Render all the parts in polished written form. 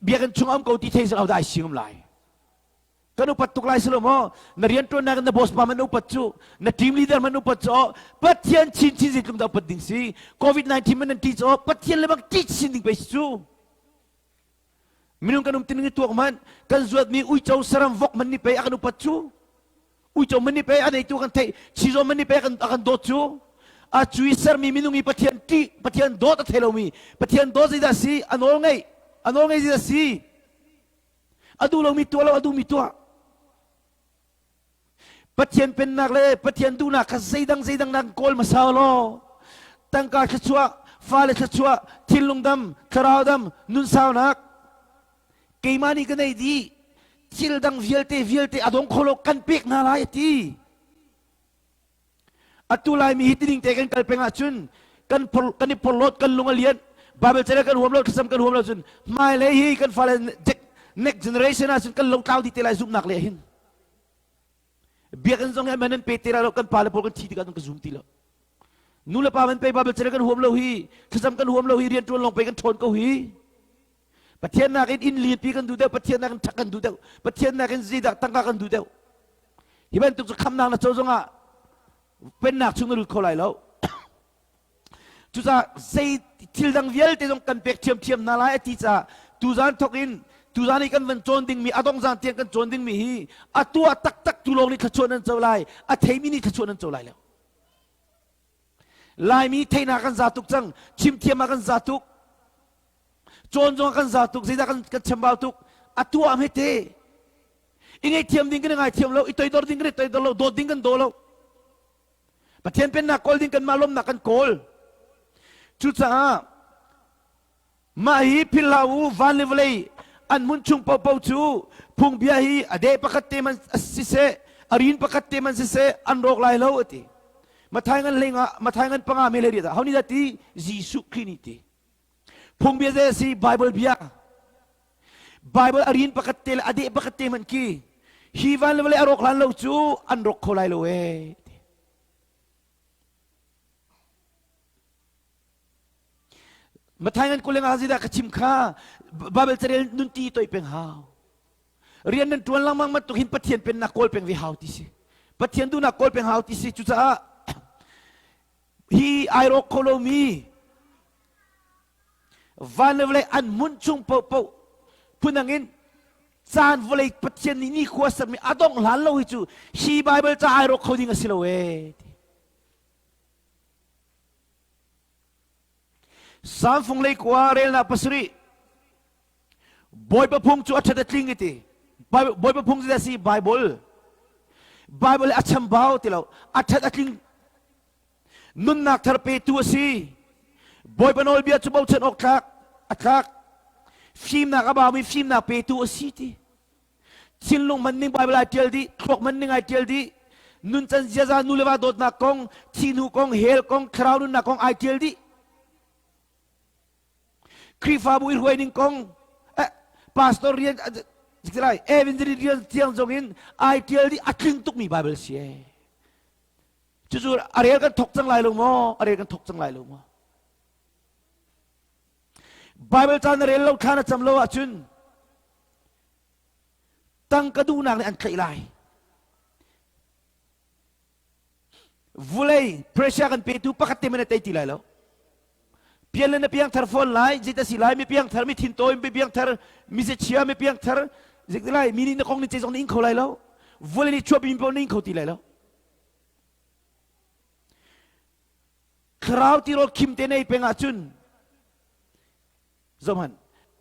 biakinn chung am ko ti thei sing dai sing lai. Kan upat tuk lai silo maw? Na rian tuannak na boss pa man upat cu, na team leader man upat cu, Pathian chin chin zeitluk dah upat ding si? COVID-19 man nan ti cu, Pathian le bang ti chin ding pe si cu. Minung kan um tining i tuak man, kan zuatmi uico saram vok man ni pe a kan upat cu. Uico man ni pe a neitu kan theih, chizaw man ni pe a kan dawt cu. A cui sermi minung i Pathian ṭih, Pathian dawt a thei lomi, Pathian dawt zeidah si, a nawl ngeih, a nawl ngei zeidah si. A duh lomi tuah lo, a duhmi tuah. Pathian pennak le Pathian duhnak kha zeidang zeidang nak kawl hmasa law tangka thluachuah, fale thluachuah, thinlung dam, thlarau dam, nun saunak keimah nih ka nei dih thil dang vialte vialte a dong kho lo kan pek hna lai a ti. Atu Laimi hi tining te kan kal peng ahcun kan kan i porhlawt kan lung a lian Bible ca kan huam lo thlacam kan huam lo cun hmailei hi kan fale next generation ahcun kan lotlau dih te lai zumhnak le hin biakinn zong hi man an pe te lai lo kan pale pawl kan thi tikah ka zum ti lo nu le pa man pe Bible ca kan huam lo hi thlacam kan huam lo hi rian ṭuan lawng pe kan ṭhawn ko hi Pathian nakin inn lianpi kan duh deuh, Pathian nakin ṭhak kan duh deuh, Pathian nakin zeidah tangka kan duh deuh. Hi bantuk cu khamnak na co zongah pennak chung na lut kho lai lo. Cucaah zei thil dang vialte zong kan pek ṭhiamṭhiam hna lai a ti caah tuzan thawk in tuzan i kan van cawn dingmi a dong zan tiang kan cawn dingmi hi a tuah taktak tu lawng nih thluachuah nan co lai, a theimi nih thluachuah nan co lai lo. Laimi theihnak kan za tuk cang, chimthiam ah kan za tuk. Cawn zong kan za tuk, zeidah kan kan chambau tuk. A tuah hme te. I ngaihthiam ding kan i ngaithiam lo, i toidor ding kan i toidor lo, dawt ding kan daw lo. Pathian pennak kawl ding kanmah lawmnak kan kawl. Cucaah mah hi philh hlah u, van le vawlei an hmun chung paohpaoh cu phungbia hi a deh pakhat te man siseh, a rin pakhat te man siseh an rawk lai lo a ti. Mathai ngan hleinga, Mathai ngan panga me le riat ah, ho nih dah ti? Jesuh Khrih nih ti. Phungbia zei a si? Bible bia. Bible a rin pakhat te le a deh pakhat te hmanh khi hi van le vawlei a rawk hlan lo cu an rawk kho lai lo ee. Mathai ngan kulenga zidah ka chim kha Bible carel nun ti toi peng hau. Rian nan tuan lengmang bantuk hin Pathian pennak kawl peng ve hau ti si. Pathian duhnak kawl peng hau ti si. Cucaah hi ai rawk kho lomi van le vawlei an hmun chung paohpaoh phundang in caan vawlei Pathian nih nikhua sermi a dongh hlan lo hi cu hi Bible ca ai rawk kho ding a si lo ee. Salm fung lei kua relnak pasarih Bawipa phung cu a ṭhat a tling i ti. Bawipa phung cu si Bible. Bible a chambau ti lo. A ṭhat a tling. Nunnak thar petu a si. Bawipa nawlbia cu bochan awk tlak a tlak. Fimnak a baumi fimnak petu a si ti. Thinlung man ning Bible ai ṭial dih, thluak man ning ai ṭial dih. Nuncan ziaza nu le va dawtnak kong, thihnu kong, hell kong, thlarau nunnak kong ai ṭial dih. Khrihfabu i hruai ning kong eh, pastor rian lai evangelist rian tiang zong in ai tial dih a tling tukmi Bible si ee. Cucu a rel kan thok cang lai lo maw? A rel kan thok cang lai lo maw? Bible ca na rel lo thla na cam lo ahcun tangka duhnak nih an tlaih lai. Vulei pressure kan petu pakhat te man tei ti lai lo. Pian le na piang thar fawn lai, zit a si lai, mi piang thar, mi thin tawi, mi piang thar, mi chia, mi piang thar, zik lai, mi nih na kong ni ce zong na ing kho lai lo. Vulei nih chuah mi paoh na ing kho ti lai lo. Thlarau tirawl khim te nei peng ahcun zohman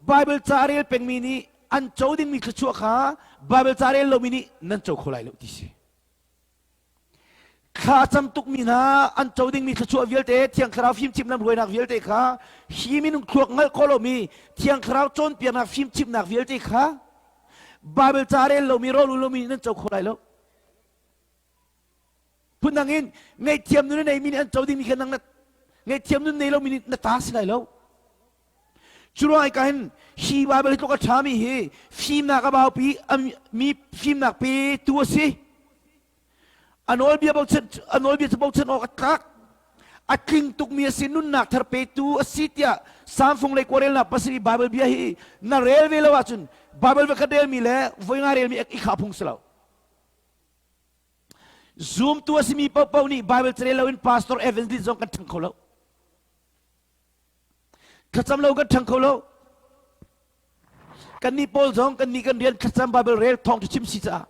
Bible ca rel pengmi nih an co dingmi thluachuah kha Bible ca rel lomi nih nan co kho lai lo ti si. Thla cam tukmi hna an co dingmi thluachuah vialte Thiang Thlarau fimchimnak hruainak vialte kha hi minung thluak hngalh khawh lomi Thiang Thlarau cawnpiaknak fimchimnak vialte kha Bible ca rel lomi rawl ul lomi nan co kho lai lo. Phundang in ngaihthiam nun a neimi nih an co dingmi kha nang na ngaihthiam nun nei lomi nih na ta si lai lo. Cu ruang ka hin hi Bible hi tluk a ṭhami hi fimnak a baupi mi fimnak petu a si. A nawlbia bochan a nawlbia cu bochan awk a tlak. A tling tukmi a si, nunnak thar petu a si tiah Samfung lei kawrelnak pasarih Bible bia hi na rel ve lo ahcun Bible va ka relmi le voi nga relmi i kha phung si lo. Zumtu a simi paohpaoh nih Bible carel loin pastor evangelist zong kan ṭhang kho lo. Thlacam lo kan ṭhang kho lo. Kannih pawl zong kannih kan rian thlacam Bible rel thawng chim si caah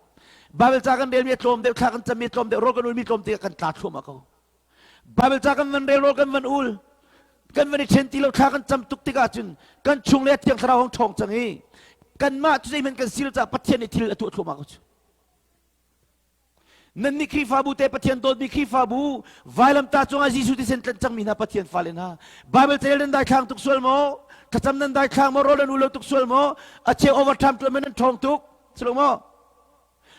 Bible ca kan relmi a tlawm deuh thla kan cammi a tlawm deuh rawl kan ulmi tlawm tikah kan tla thluahmah ko. Bible ca kan van rel rawl kan van ul kan van i ṭhen ti lo thla kan cam tuk tikah cun kan chung le thiang thlarau hong ṭhawng cang i kanmah cu zeihmanh kan sil caah Pathian nih thil a tuah thluahmah ko cu. Nannih Khrihfabu te Pathian dawtmi Khrihfabu vailamtah cungah Jesuh thisen tlanh cangmi hna Pathian fale hna Bible carel nan daithlang tuk sual maw? Thlacam nan daithlang maw? Rawl nan ul lo tuk sual maw? A cheu overtime tuan nan ṭhawng tuk si lo maw?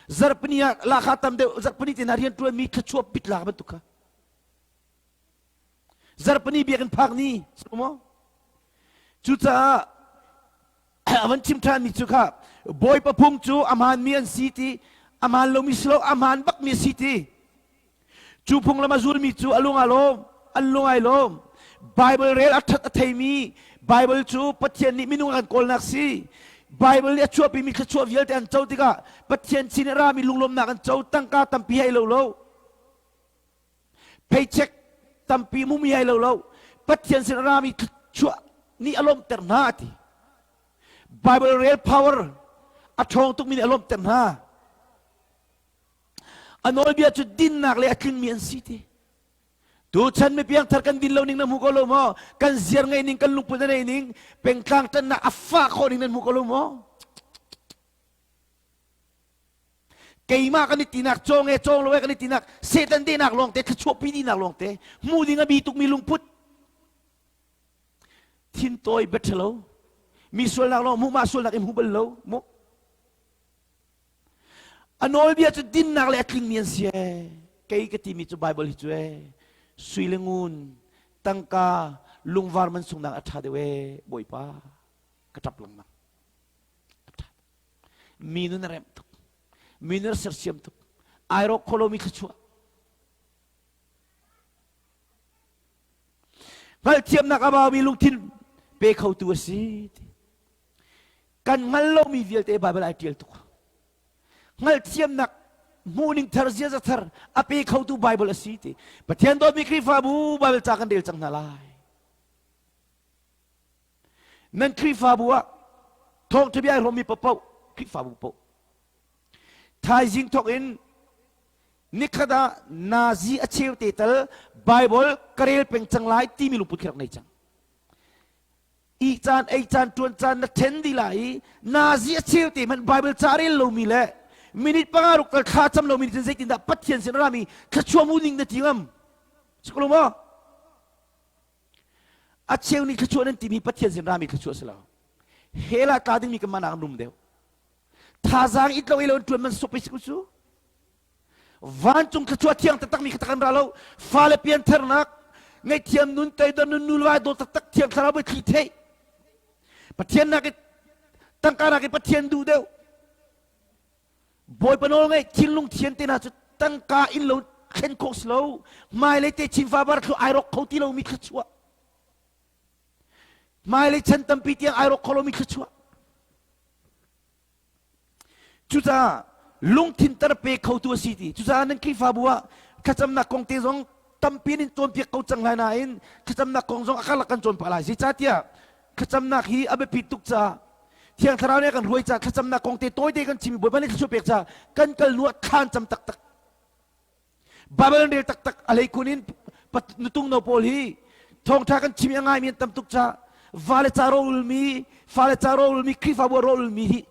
Zarhpini ah lahkhah tam deuh zarhpini te hna rian ṭuanmi thluachuah pit lak bantuk kha zarhpini biakinn phak ni si lo maw? Cucaah a van chim ṭhanmi cu kha Bawipa phung cu a hmaanmi an si ti a hmaan lomi si lo a hmaan bakmi a si ti cu phunglam a zulmi cu a lung aa lawm an lung ai lawm Bible rel a ṭhat a theimi Bible cu Pathian nih minung a kan kawlnak si Bible nih a chuahpimi thluachuah vialte an co tikah Pathian sin i rami lunglawmnak an co tangka tampi hei lo lo paycheck tampi mumi ai lo lo Pathian sin rami thluachuah nih a lawmhter hna a ti Bible rel power a ṭhawng tukmi nih a lawmhter hna a nawlbia cu dinnak le a tlingmi an si ti tuchan mi piangthar kan din lo ning na hmu ko lo maw kan ziar ngei ning kan lungput a nei ning pengtlang ṭannak a fah khawh ning nan hmu ko lo maw Keimah kan i tinak cawng e cawng lo e kan i tinak Satan dehnak lawngte thluachuahpi dihnak lawngte hmuh ding a bi tukmi lungput thintawi biaṭhalo mi sualnak lawng hmuh mah sualnak i hmu bal lo mu a nawlbia cu dinnak le a tlingmi an si e kei ka timi cu Bible hi cu e sui le ngun tangka lungvar man sungnak a ṭha deuh e Bawipa ka ṭap lengmang Mi nun a remh tuk. Mi nun a sersiam tuk. Ai rawk kho lomi thluachuah. Hngalhthiamnak a baumi lungthin pe khotu a si. Kan hngal lomi vialte Baibal ai ṭial tuk. Hngalhthiamnak hmuhning thar ziaza thar a pe khotu Baibal a si ti. Pathian dawtmi Khrihfabu Baibal ca kan rel cang hna lai. Nan Khrihfabu ah thawngṭha bia ai hrawmmi paohpaoh Khrihfabu paoh thaizing thawk in nikhat ah nazi a cheu te tal Bible ka rel peng cang lai timi lungput khi rak nei cang. I caan ei caan ṭuan caan na ṭhen dih lai i nazi a cheu te hmanh Bible ca rel lomi le minute panga ruk tal thla cam lomi nih cun zeitindah Pathian sin a rami thluachuah mu ning na ti ngam? Si ko lo maw? A cheu nih thluachuah nan timi Pathian sin rami thluachuah si lo. Hell ah tla dingmi kan mah nak rum deuh. Thazaang it lo ilo ṭuan man suk pe si cu. Vancung thluachuah thiang taktak mi kha tak an ra lo. Fale piantharnak, ngaihthiam nun, toidor nun, nulva dawt taktak thiang thlarau thli theih. Pathian nak i tangka nak i Pathian duh deuh. Bawipa nawl ngaih thinlung thian te hna cu tangka in lo thlen khawh si lo hmailei te chin fabar thlu ai rawk kho ti lomi thluachuah hmailei chan tampi tiang ai rawk kho lomi thluachuah cucaah lungthin tar pe khotu a si ti cucaah nan Khrihfabu ah thlacamnak kong te zong tampi in cawnpiak ko cang lai nain thlacamnak kong zong a karlak kan cawn pah lai zeicahtiah thlacamnak hi a biapit tuk caah Thiang Thlarau nih a kan hruai caah thlacamnak kong te tawite kan chim i Bawipa nih thluachuah pek caah kan kal hnu ah thla an cam taktak. Bible an rel taktak a hleikhun in nutung no pawl hi thawngṭha kan chim i a ngaimi an tam tuk caah vale ca rawlulmi fale ca rawlulmi Khrihfabu ah rawlulmi hi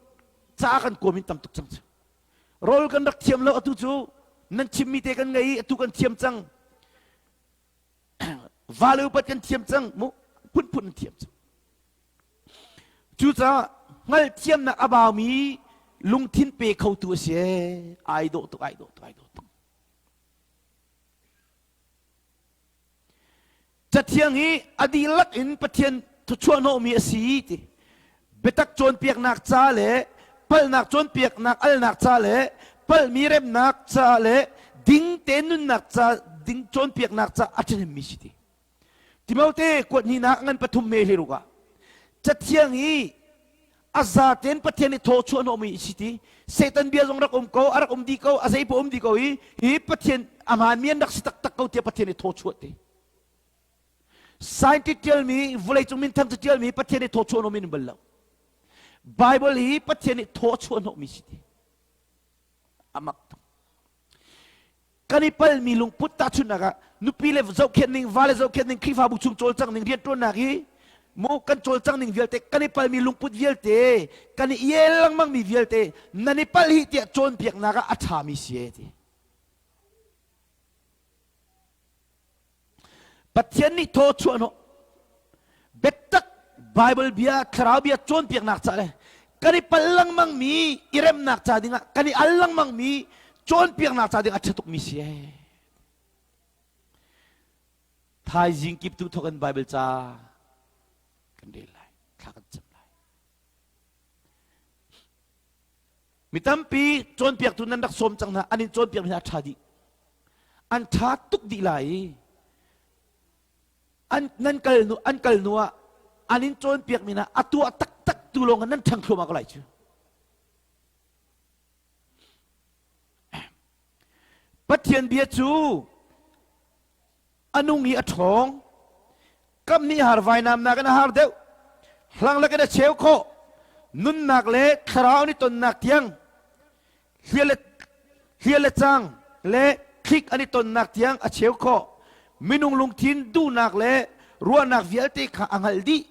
ca kan kuam in tam tuk cang cu. Rawl kan rak thiam lo atu cu nan chimmi te kan ngei i atu kan thiam cang. Vale upat kan thiam cang mu phunphun an thiam cang. Cucaah hngalhthiamnak a baumi lungthin pe khotu a si ee. Ai dawh tuk, ai dawh tuk, ai dawh tuk. Cathiang hi a dihlak in Pathian thuchuah hnawhmi a si ti. Biatak cawnpiaknak ca le palhnak cawnpiaknak alnak ca le palhmi remnak ca le ding te nunnak ca ding cawnpiaknak ca a ṭhahnemmi si ti. Timote kuat hninak ngan pathum me hliruk ah cathiang hi a zaten Pathian nih thaw chuah hnawhmi si ti Satan bia zong rak um ko a rak um dih ko a zei paoh um dih ko i hi Pathian a hmaanmi an rak si taktak ko tiah Pathian nih thaw chuah ti scientist tialmi vawleicung minthang cu tialmi Pathian nih thaw chuah hnawhmi an bal lo Bible hi Pathian nih thaw chuah hnawhmi si ti a mak tuk kan i palmi lungput tahchunhnak ah nupi le zohkhenh ning va le zohkhenh ning Khrihfabu chung cawlcang ning rianṭuannak hi mu kan cawlcang ning vialte kan i palmi lungput vialte kan i iel lengmangmi vialte nan i palh hi tiah cawnpiaknak ah a ṭhami si e ti Pathian nih thaw chuah hnawh biatak Bible bia thlarau bia cawnpiaknak ca le kan i pal lengmang mi i remnak ca dingah kan i al lengmang mi cawnpiaknak ca ding a ṭha tukmi si ee. Thaizing kip tu thawk in Bible ca kan rel lai thla kan cam lai Mi tampi cawnpiaktu nan rak sawm cang hna an in cawnpiak mi hna a ṭha dih an ṭha tuk dih lai i an nan kal hnu an kal hnu ah an in cawnpiak mi hna a tuah taktak tu lawng nan ṭhang thluahmah ko lai cu. Pathian bia cu a nung i a ṭhawng kam nih har vainamnak in a har deuh hlanglak in a cheu khawh nunnak le thlarau an i tonnak tiang hlial le cang le thlik an i tonnak tiang a cheu khawh minung lungthin duhnak le ruahnak vialte kha a hngalh dih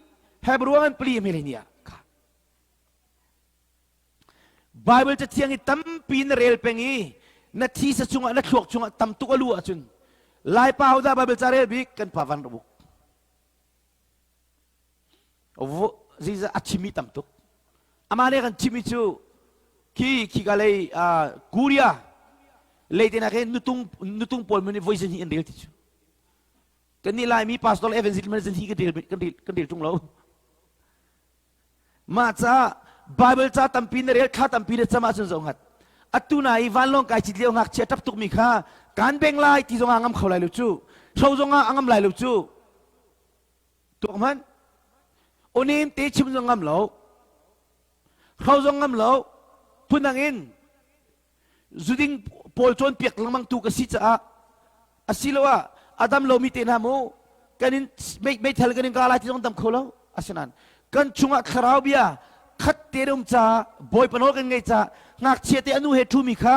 Hebrew an pali hmel ni ah kha Bible cathiang i tampi na rel peng i na thisa chungah na thluak chungah tam tuk a lu ahcun Laipa hodah Bible ca rel bik kan pa van rabuk ziza a chimi tam tuk amah nih kan chimi cu khi khi ka lei Korea lei te na khin nutung nutung pawl mun voi zan hi an rel ti cu kan nih Laimi pastor le evangelist man zan hi kan rel kan rel kan rel tung lo Mah caah Baibal ca tampi na rel, thla tampi na cam ahcun zoh ngat. Atu na i vanlawng kai cit lio ngakchia ṭap tukmi kha kaan beng lai ti zongah ngam kho lai lo cu. Hro zongah a ngam lai lo cu. Tuak hmanh. Awnem te chim zong ngam lo. Hro zong ngam lo. Phundang in zuding pawl cawnpiak lengmang tu ka si caah asiloah a dam lomi te hna mu kan in meithal kan in ka lai ti zong dam kho lo asinain kan chungah thlarau bia khat te um ca bawipa nawl kan ngei ca ngakchia te anu he ṭhumi kha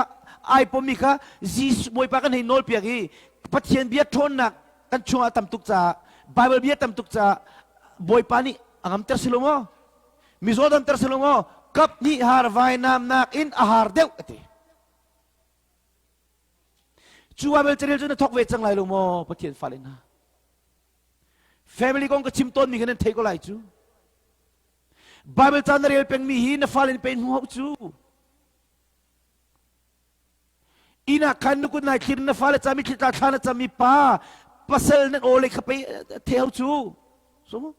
ai pommi kha Jesuh bawipa kan hei nawl piak i Pathian bia ṭhawnnak kan chungah tam tuk caah Bible bia tam tuk caah bawipa nih a ngamter si lo maw Mizaw damter si lo maw kap nih har vainam nakin a har deuh a ti. Cu Bible carel cu na thok ve cang lai lo maw Pathian fale hna. Family kong ka chim tawnmi kha nan thei ko lai cu. Bible ca na rel pengmi hi na fale nih pe hmu hau cu. Inn ah khan nukut nai thlir na fale cami thlitla thla na cami pa pasal nan aw le kha pe the hau cu. So mu.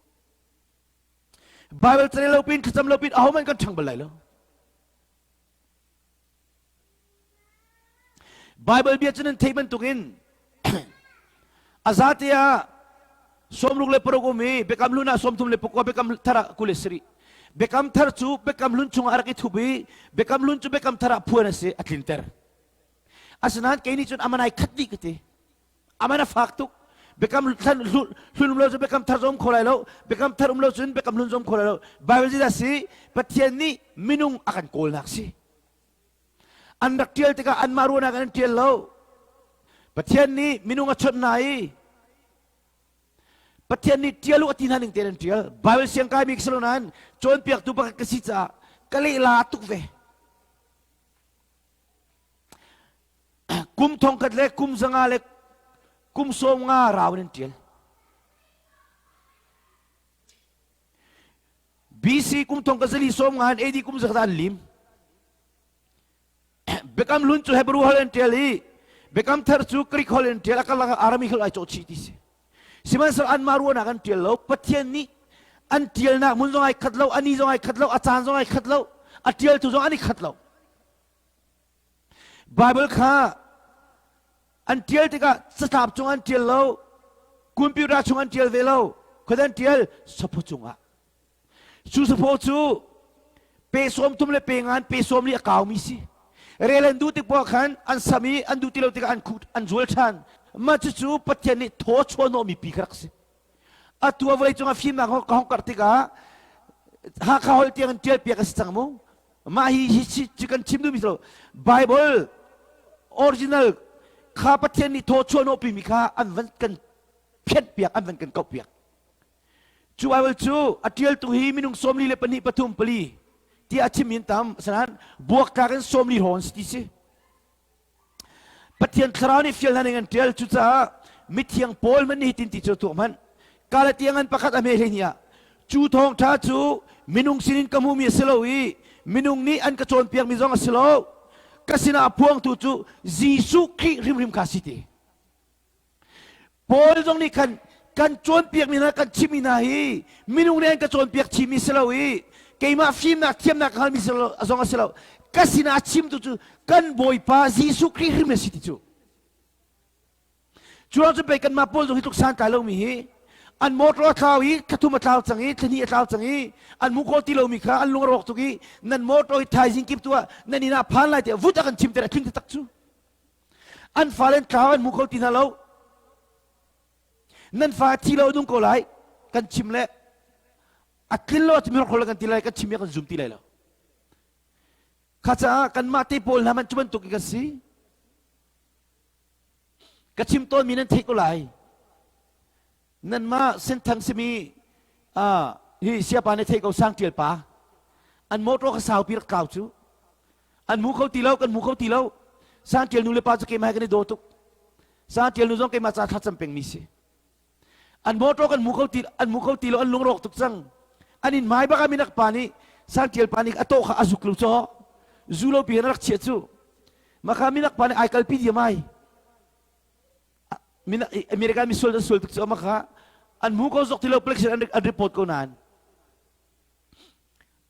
Bible carel lo pin thlacam lo pin ahohmanh kan ṭhang bal lai lo. Bible bia cu nan theih bantukin a zate ah sawmruk le paruk um i biakam hlun ah sawmthum le pakua biakam thar ah 27 biakam thar cu biakam hlun chungah a rak i thup i biakam hlun cu biakam thar ah phuan a si a tlinter asinain kei nih cun aman ai khat dih ka ti Aman a fak tuk. Biakam hlun um lo cun biakam thar zong kho lai lo. Biakam thar um lo cun biakam hlun zong kho lai lo. Bible zeidah si? Pathian nih minung a kan kawlnak si. An rak ṭial tikah anmah ruahnak in an ṭial lo. Pathian nih minung a chawnh hna i Pathian nih ṭial u a ti hna ning tein an ṭial. Bible siang kaimi ka si lo nain cawnpiaktu pakhat ka si caah ka lehla tuk ve. Kum thongkhat le kum zanga le kum sawm nga rau in an ṭial. BC kum thong ka zali sawm nga in AD kum zakhat an lim. Biakam hlun cu Hebrew holh in ṭial i Biakam thar cu Greek holh in ṭial a karlak ah Aramaic holh ai cawh chih ti si. Sihmanhsehlaw anmah ruahnak an ṭial lo. Pathian nih an ṭialnak hmun zong ai khat lo, a ni zong ai khat lo, a caan zong ai khat lo, a ṭialtu zong an i khat lo. Baibal kha an ṭial tikah catlap cung an ṭial lo. Computer chung an ṭial ve lo. Khuadan an ṭial saphaw cungah. Cu saphaw cu pe 30 le pe ngan pe 40 a kaumi si. Rel an duh tik poah khan an sam i an duh ti lo tikah an khuh an zual ṭhan. Mah cucu Pathian nih thaw chuahnawhmi pi kha rak si. Atu a vawlei cungah fimnak ka hong karh tikah Hakha holh tiang in ṭial piak a si cang mu. Mah hi hi cu kan chim duhmi si lo. Bible original kha Pathian nih thaw chuahnawh pimi kha an van kan phianh piak an van kan kauh piak. Cu Bible cu a ṭialtu hi minung 42 pathum pali tiah a chimmi an tam. Asinain buaktlak in 40 hrawng an si ti si. Pathian thlarau nih fial hna ning an ṭial. Cucaah mithiang Paul hmanh nih hitin ti cu tuak hmanh. Galatia ngan pakhat a hme 12 ah cu thawngṭha cu minung sinin ka hmuhmi a si lo i minung nih an ka cawnpiakmi zong a si lo. Ka sinah a phuangtu cu Jesuh Khrih hrimhrim kha si ti. Paul zong nih khan kan cawnpiakmi hna kan chimmi hna hi minung nih an ka cawnpiak chimmi si lo i keimah fimnak thiamnak ka hngalmi zong a si lo ka sinah a chimtu cu kan Bawipa Jesuh Khrih hrim a si ti cu cu ruang cu pei kanmah Paul zong hi tluk santlai lomi hi an motor a tlau i thlathum a tlau cang i thlahnih a tlau cang i an hmu khawh ti lomi kha an lung a rawk tuk i nan motor hi thaizing kip tu ah nan inn ah phan lai tiah vut a kan chimter a tling taktak cu An fale an tlau an hmu kho ti hna lo. Nan fa thi lo nung ko lai kan chim le a tlin lo mi khol kan ti lai kan chim kan zum ti lai lo. Kha caah kanmah te pawl hna man cu bantuk in kan si. Ka chim tawn mi nan theih ko lai. Nanmah senthang simi hi siapa nih thei ko sang tial pa an motor kha saupi rak tlau cu an hmu kho ti lo kan hmu kho ti lo sang tial nu le pa cu keimah he kan i daw tuk sang tial nu zong keimah ca thlacam pengmi si an motor kan hmu kho ti an hmu kho ti lo an lungrawk tuk cang an in hmai bak ah minak pa nih sang tial pa nih a tawh kha a zuk lo caw zu lo pi rak chiah cu maka minak pa nih ai kalpi diam ai American misual an sual tuk cu ama kha an hmu ko zok ti lo police an an report ko nain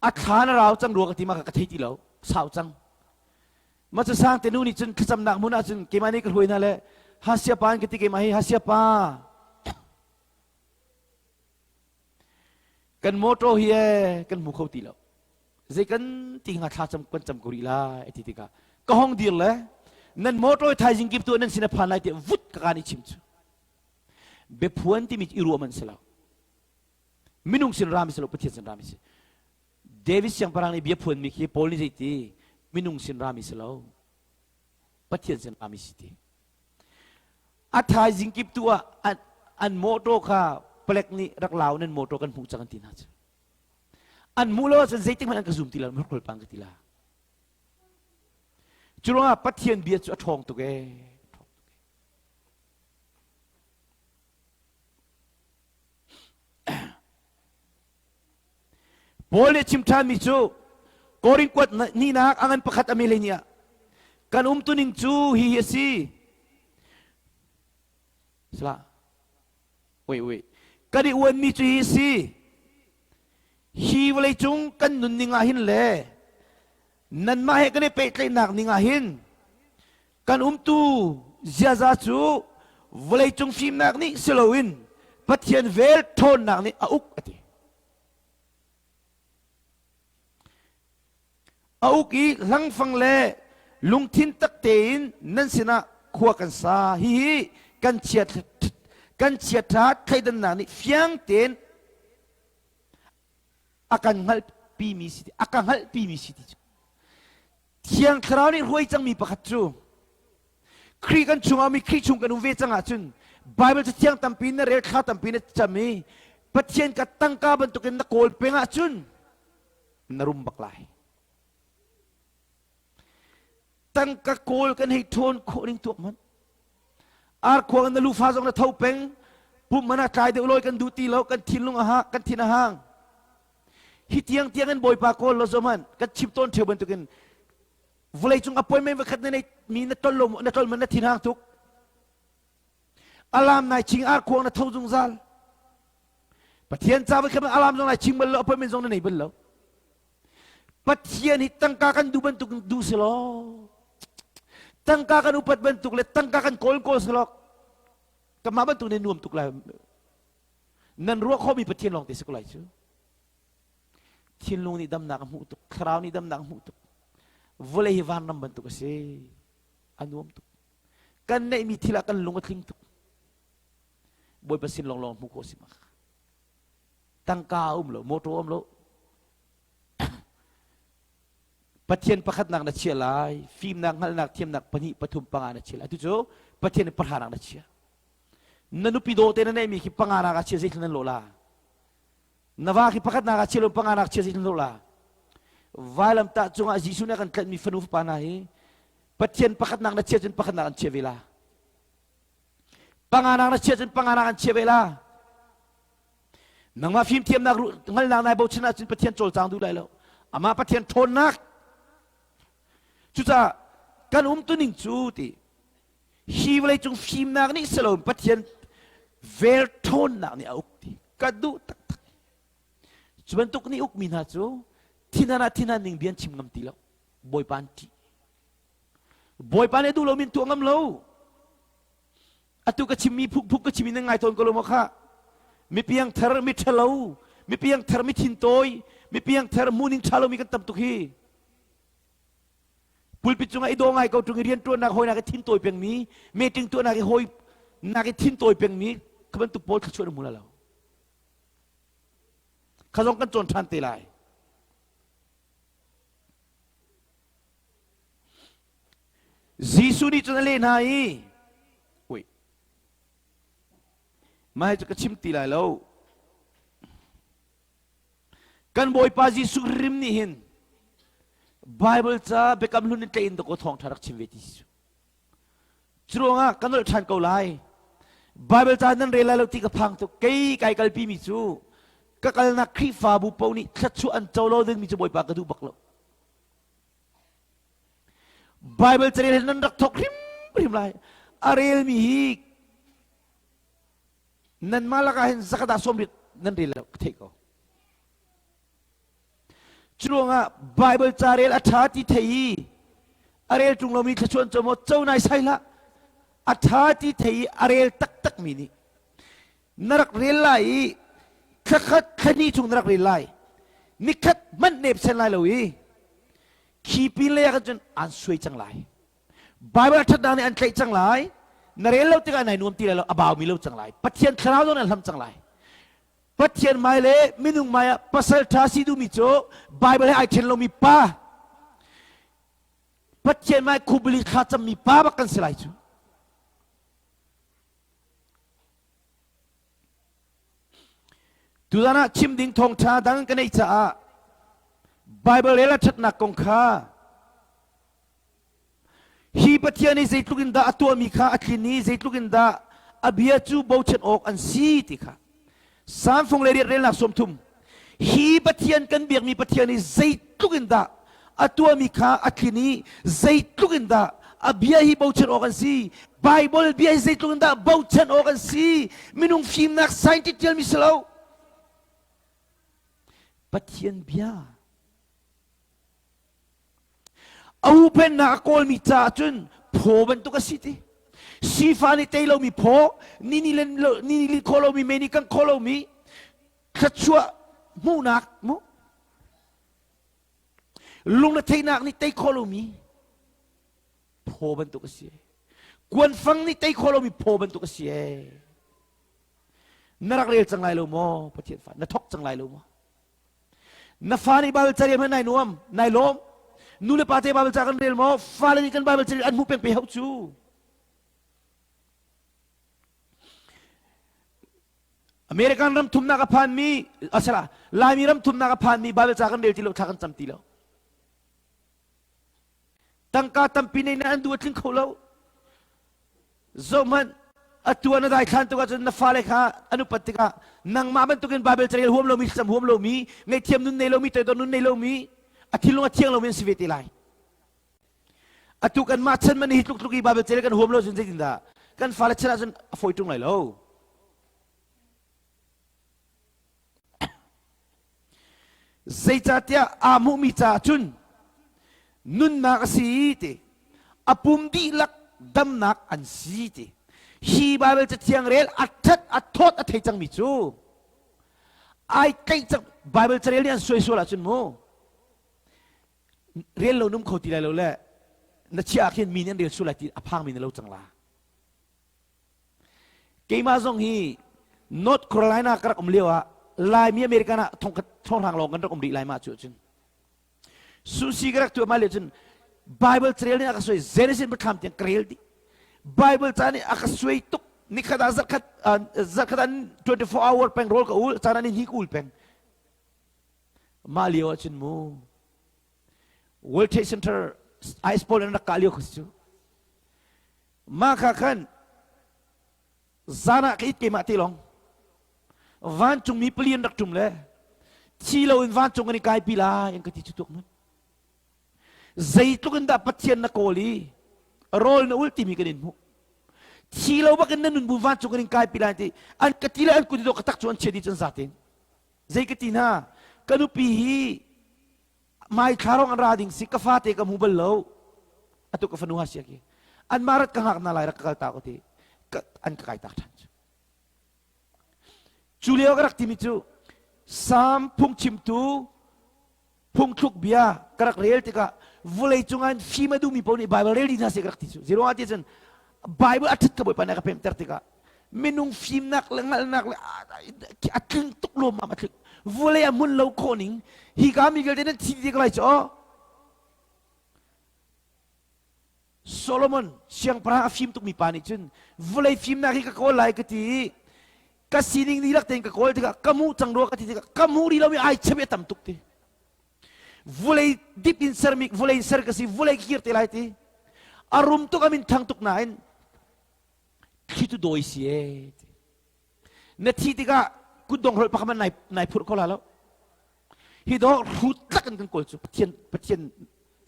a thla na rau cang rua ka ti ma ka thei ti lo sau cang ma cu sang te nu nih cun thlacamnak hmun ah cun keimah nih ka hruai hna le hasia pa an ka ti keimah hi hasia pa kan motor hi e kan hmu kho ti lo zei kan ti hnga thla cam kan cam ko rih lai ti tikah ka hong dir le nan motor thaizing kip tu nan sin a phan lai ti vut ka kan i chim cu biaphuan timi i ruah man si lo minung sin rami si lo pathian sin rami si David siangpahrang nih biaphuan mi khi Paul nih zeiti minung sin rami si lo pathian sin rami si ti a thaizing kip tu ah an motor kha palek nih rak lau nan motor kan hmuh cang an ti hna cu An hmuh lo ahcun zeitik hmanh an ka zum ti lo, hmurkhul pang ka ti la. Cu ruangah Pathian bia cu a ṭhawng tuk ee. Paul nih chim ṭhanmi cu Korin kuat ninak a ngan pakhat a mele ni ah kan umtuning cu hi hi a si. Salah. Wait, wait. Kan i uanmi cu hi si. Hi vawleicung kan nunning ah hin le nanmah he kan i pehtlaihnak ning ah hin kan umtu ziaza cu vawleicung fimnak nih si loin Pathian vel ṭhawnnak nih a uk a ti. A uk i hlangfang le lungthin tak tein nan sinah khua kan sa. Hihi kan chiat kan chiaṭha thleidannak nih fiang tein a kan hngalhpimi si a ka hngalhpimi si ti cu Thiang Thlarau nih hruai cangmi pakhat cu Khrih kan chungah mi Khrih chung kan um ve cang ahcun Bible cathiang tampi na rel thla tampi na cam i Pathian ka tangka bantukin na kawl peng ahcun na rum bak lai. Tangka kawl kan hei ṭhawn khawh ning tuak hmanh. Arkhuang na lufa zong na tho peng. Pum man ah tlai deuh lawi kan duh ti lo, kan thinlung a ha, kan thin a hang. Hi tiang tiang in Bawipa kawl lo zo hmanh kan chim tawn ṭheo bantukin vawlei cung appointment vakhat na nei mi na tol lo na tol man na thin hang tuk. Alam nai ching arkhuang na tho zungzal. Pathian ca voi khat alarm zong lai chim bal lo appointment zong na nei bal lo. Pathian hi tangka kan duh bantuk duh si law tangka kan upat bantuk le tangka kan kawl kawl si law. Kanmah bantuk nih nuam tuk lai. Nan ruah khawhmi Pathian lawng te si ko lai cu. Thinlung nih damnak a hmuh tuk, thlarau nih damnak a hmuh tuk. Vawlei hi vanram bantuk a si. A nuam tuk. Kan neihmi thil ah kan lung a tling tuk. Bawipa sin lawnglawng hmuh khawh si mak. Tangka a um lo, motor a um lo. Pathian pakhatnak na chia lai, fimnak, hngalhnak, thiamnak pahnih, pathum, panga na chia lai. Atu cu Pathian nih pahranak na chia. Na nupi dawh te na neihmi khi panganak ah chia zeitluk nan lawh la? Na va khi pakhatnak ah chia lo panganak chia zeitluk nan lawh la? Vailamtah cungah Jesuh nih a kan tlanhmi fanu fapa hna hi Pathian pakhatnak na chia cun pakhatnak an chia ve la. Panganak na chia cun panganak an chia ve la. Nangmah fimthiamnak hngalhnak nai bochan ahcun Pathian cawlcang duh lai lo. Amah Pathian ṭhawnnak. Cucaah kan umtuning cu ti hi vawleicung fimnak nih si loin Pathian vel ṭhawnnak nih a uk ti ka duh taktak. Cu bantuk nih ukmi hna cu thinhan ah thinhan ning bia an chim ngam ti lo. Bawipa an ṭih. Bawipa nih a duh lomi an tuah ngam lo. Atu ka chimmi phukphuk ka chimmi nan ngai tawn ko lo maw kha? Mi piangthar, mi ṭhalo, mi piangthar, mi thintawi, mi piangthar hmuhning ṭha lomi kan tam tuk hi. Pulpit cungah i daw ngai ko ṭung i rianṭuannak hawinak i thintawi pengmi, meeting tuahnak i hawi nak i thintawi pengmi kha bantuk pawl thluachuah na hmu la lo. Kha zong kan cawn ṭhan te lai. Jesuh nih cun a leh hna i, ui, mah hi cu ka chim ti lai lo. Kan Bawipa Jesuh rim nih hin Bible ca biakam hlun in tlaih in dakaw thawngṭha rak chim ve ti si. Curuangah ka nolh ṭhan ko lai. Bible ca nan rel lai lo ti ka phang tuk. Kei kai kalpi mi cu ka kalnak Khrihfabu paoh nih thluachuah an co lo dingmi cu Bawipa ka duh bak lo. Bible carel hi nan rak thawk hrimhrim lai. A relmi hi nanmah lakah hin zakhat ah sawmriat nan rel lo ka theih ko. Curuangah Bible ca rel a ṭha ti thei i a rel ṭung lomi thluachuah an co maw co nai sai hlah. A ṭha ti thei i a rel taktakmi nih na rak rel lai i thlakhat thlahnih chung na rak rel lai nikhat hmanh nep sen lai lo i khi pin lei ah khan cun an suai cang lai Bible ṭhatnak nih an tlaih cang lai na rel lo tikah nai nuam ti lai lo a baumi lo cang lai Pathian thlarau zong an hlam cang lai Pathian mai le minung mai ah pasal ṭha si duhmi cu Bible he ai ṭhen lomi pa Pathian mai khubili thla cammi pa bak kan si lai cu Tuzan ah chim ding thawngṭha dang ka neih caah Bible rel a ṭhatnak kong kha hi Pathian i zeitluk in dah a tuahmi kha a tlin i zeitluk in dah a bia cu bochan awk an si ti kha Salm fung le riat relnak 30 hi Pathian kan biakmi Pathian i zeitluk in dah a tuahmi kha a tlin i zeitluk in dah a bia hi bochan awk an si Bible bia hi zeitluk in dah bochan awk an si minung fimnak scientist tialmi si lo Pathian bia A huhphennak a kawlmi caah cun phaw bantuk a si ti. Sifa nih tei lomi phaw, ni nih ni nih khawh lomi, mei nih kangh khawh lomi thluachuah hmuhnak mu. Lungretheihnak nih tei khawh lomi phaw bantuk a si. Kuanfang nih tei khawh lomi phaw bantuk a si. Na rak rel cang lai lo maw Pathian fa? Na thok cang lai lo maw? Na fa nih Bible carel hmanh nai nuam, nai lawm. Nu le pa te Bible ca kan rel maw? Fale nih kan Bible carel an hmuh peng pe hau cu. American ram thumnak a phanmi, asala, Laimi ram thumnak a phanmi Bible ca kan rel ti lo, thla kan cam ti lo. Tangka tampi nei na an duh a tling kho lo. Zohhmanh, atu ah na daithlan tuk ahcun na fale kha an upat tikah nangmah bantukin Baibal carel huam lomi, thlacam huam lomi, ngaihthiam nun nei lomi, toidor nun nei lomi, a thinlung a thiang lomi an si ve te lai. Atu kanmah chan man hi tluk tluk i Baibal carel kan huam lo cun zeitindah kan fale chan ahcun a fawi ṭung lai lo. Zeicahtiah aa hmuhmi caah cun nunnak a si ti a pum dihlak damnak an si ti. Hi Bible cathiang rel a ṭhat a thawt a thei cangmi cu ai tlaih cang. Bible carel nih an suai sual ahcun mu rel lo num kho ti lai lo le na chiah ah khin mi nih an rel sual lai ti a phangmi na lo cang la. Keimah zong hi North Carolina ka rak um lio ah Laimi American ah thongkhat thonghrang lawng kan rak um rih lai mah cu cun. Susi ka rak tuah mah le cun Bible carel nih a ka suai Genesis biathlam tiang ka rel dih. Bible ca nih a ka suai tuk. Nikhat ah zarkhat zarkhat an 24 hour peng rawl ka ul, caan an hi ka ul peng. Mah lio ah cun mu World Trade Center ice ball an rak kah lio kha cu. Mah kha khan Zan ah ka it keimah te lawng. Vancungmi pali an rak ṭum le thi loin vancung kan i kaipi lai an ka ti cu tuk mun. Zeitluk in dah Pathian na kawl i rawl na ul timi kan in hmuh. Thi lo bakin na nun bu vancung kan in kaipi lai ti an ka ti le an kut i ka tak cu an chia dih cun zatin. Zei ka ti hna ka nupi hi mai thla rong an ra ding si ka fate ka hmu bal lo atu ka fanu ha sia ki an ma rat ka ngak na lai rak ka kal ta ko ti an ka kai tak than cu cu lio ka rak timi cu sam phungchimtu phungthluk bia ka rak rel tikah vulei cungah fim a duhmi paoh nih Bible rel dih hna seh ka rak ti cu zeruangah ti cun Bible a ṭhat ka Bawipa nih a ka pemter tikah minung fimnak le hngalhnak le a tling tuk lawmmam a tling vulei a hmun lo khawh ning hi ka mi vialte nan thi dih lai cu aw Solomon siangpahrang a fim tukmi pa nih cun vulei fimnak hi ka kawl lai ka ti i ka sining dihlak tein ka kawl tikah ka hmuh cang rua ka ti tikah ka hmuh rih lomi ai chep i a tam tuk ti vulei dip in sermi vulei in ser ka si vulei kir te lai ti a rum tuk a min thang tuk nain thlitu dawi si e na thi tikah kutdong hrolh pakhat nai nai phurh ko la lo hi do hrut tlak in kan kawl cu pathian pathian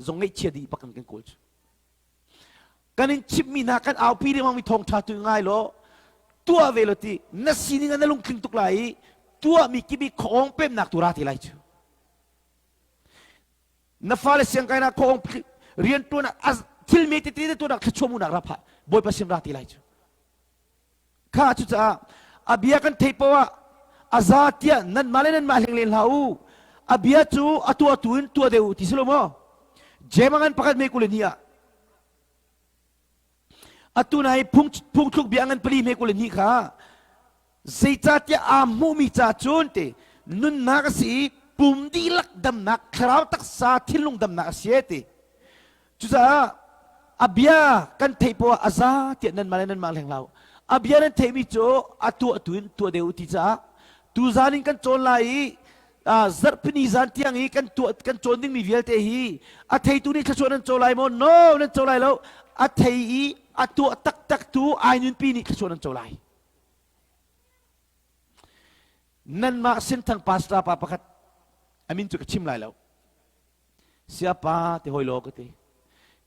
zong ngaihchia dih bak in kan kawl cu kan in chimmi hna kan aupi lengmang mi thawngṭha tu ngai law tuah ve lo ti na sining ah na lungtling tuk lai i tuahmi kip i khuaawng pemnak tu ra te lai cu na fale siangkainak khuaawng rianṭuan thil me tete na tuahnak thluachuahmuhnak ra phah Bawipa sin ra te lai cu kha cucaah a bia kan theih poah ah a za tiah nanmah le nanmah hleng len hlah u a bia cu a tuahtu in tuah deuh u ti si lo maw Jemangan pakhat me 22 ah atu nai phung phungthluk bia ngan pali me 22 kha zeicahtiah aa hmuhmi ca cun te nunnak a si i pum dihlak damnak thlarau taksa thinlung damnak a si ti Cucaah a bia kan theih poah a za tiah nanmah le nanmah hleng hlah u. A bia nan theihmi cu a tuah tu in tuah deuh u ti caah tuzan in kan cawn lai i zarhpini zan tiang i kan tuah kan cawn dingmi vialte hi a theitu nih thluachuah nan co lai maw? No, nan co lai lo. A thei i a tuah taktak tu ai nunpi nih thluachuah nan co lai. Nanmah Senthang pastor pa pakhat a min cu ka chim lai lo. Siapa ti hoi law ka ti.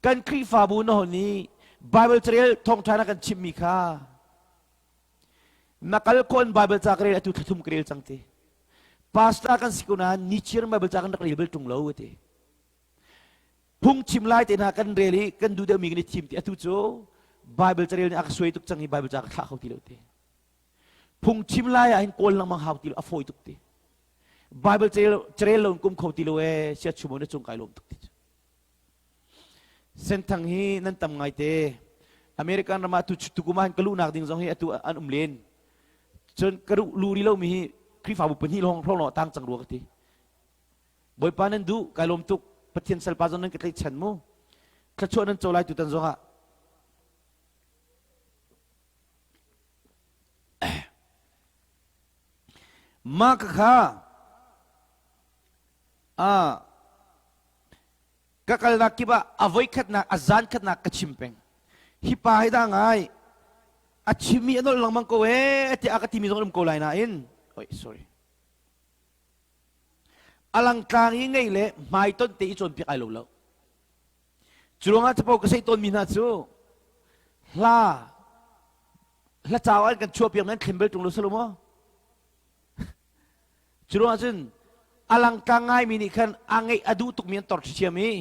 Kan Khrihfabu na hon i Bible carel thawngṭha na kan chimmi kha na kal khawh in Bible ca ka rel atu thlathum ka rel cang ti. Pastor kan si ko nain nichiar Bible ca kan rak rel bal ṭung lo ka ti. Phungchim lai te hna kan rel i kan duh deuhmi kan i thim ti atu cu Bible carel nih a ka suai tuk cang i Bible ca ka thlah kho ti lo ti. Phungchim lai ah hin kawl lengmang hau ti lo a fawi tuk ti. Bible carel lo in kum kho ti lo ee sia chumo na cung kai lawm tuk ti cu. Senthang hi nan tam ngai te. American ram ah tu tukum ah ka luhnak ding zong hi atu an um len. Cun ka lu ri lomi hi Khrihfabu pahnih lawng hrawng lawng tang cang rua ka ti. Bawipa nan duh kai lawm tuk. Pathian salpa zong nan ka tlaihchan mu. Thluachuah nan co lai tutan zong ah. Mah kha ka kalnak kip ah a voikhatnak a zan khatnak ka chim peng. Hi pa hi dah ngai a chimmi a nolh lengmang ko ee tiah a ka timi zong an um ko lai nain oi sorry a langtlang i ngei le hmaiton te i cawnpiak ai lo lo. Cu ruangah capo ka sei tawnmi hna cu hla hla cau an kan chuahpiak nan thlen bal ṭung lo si lo maw? Cu ruangah cun a langtlang ngaimi nih khan a ngeih a duh tukmi an tor ṭhiam i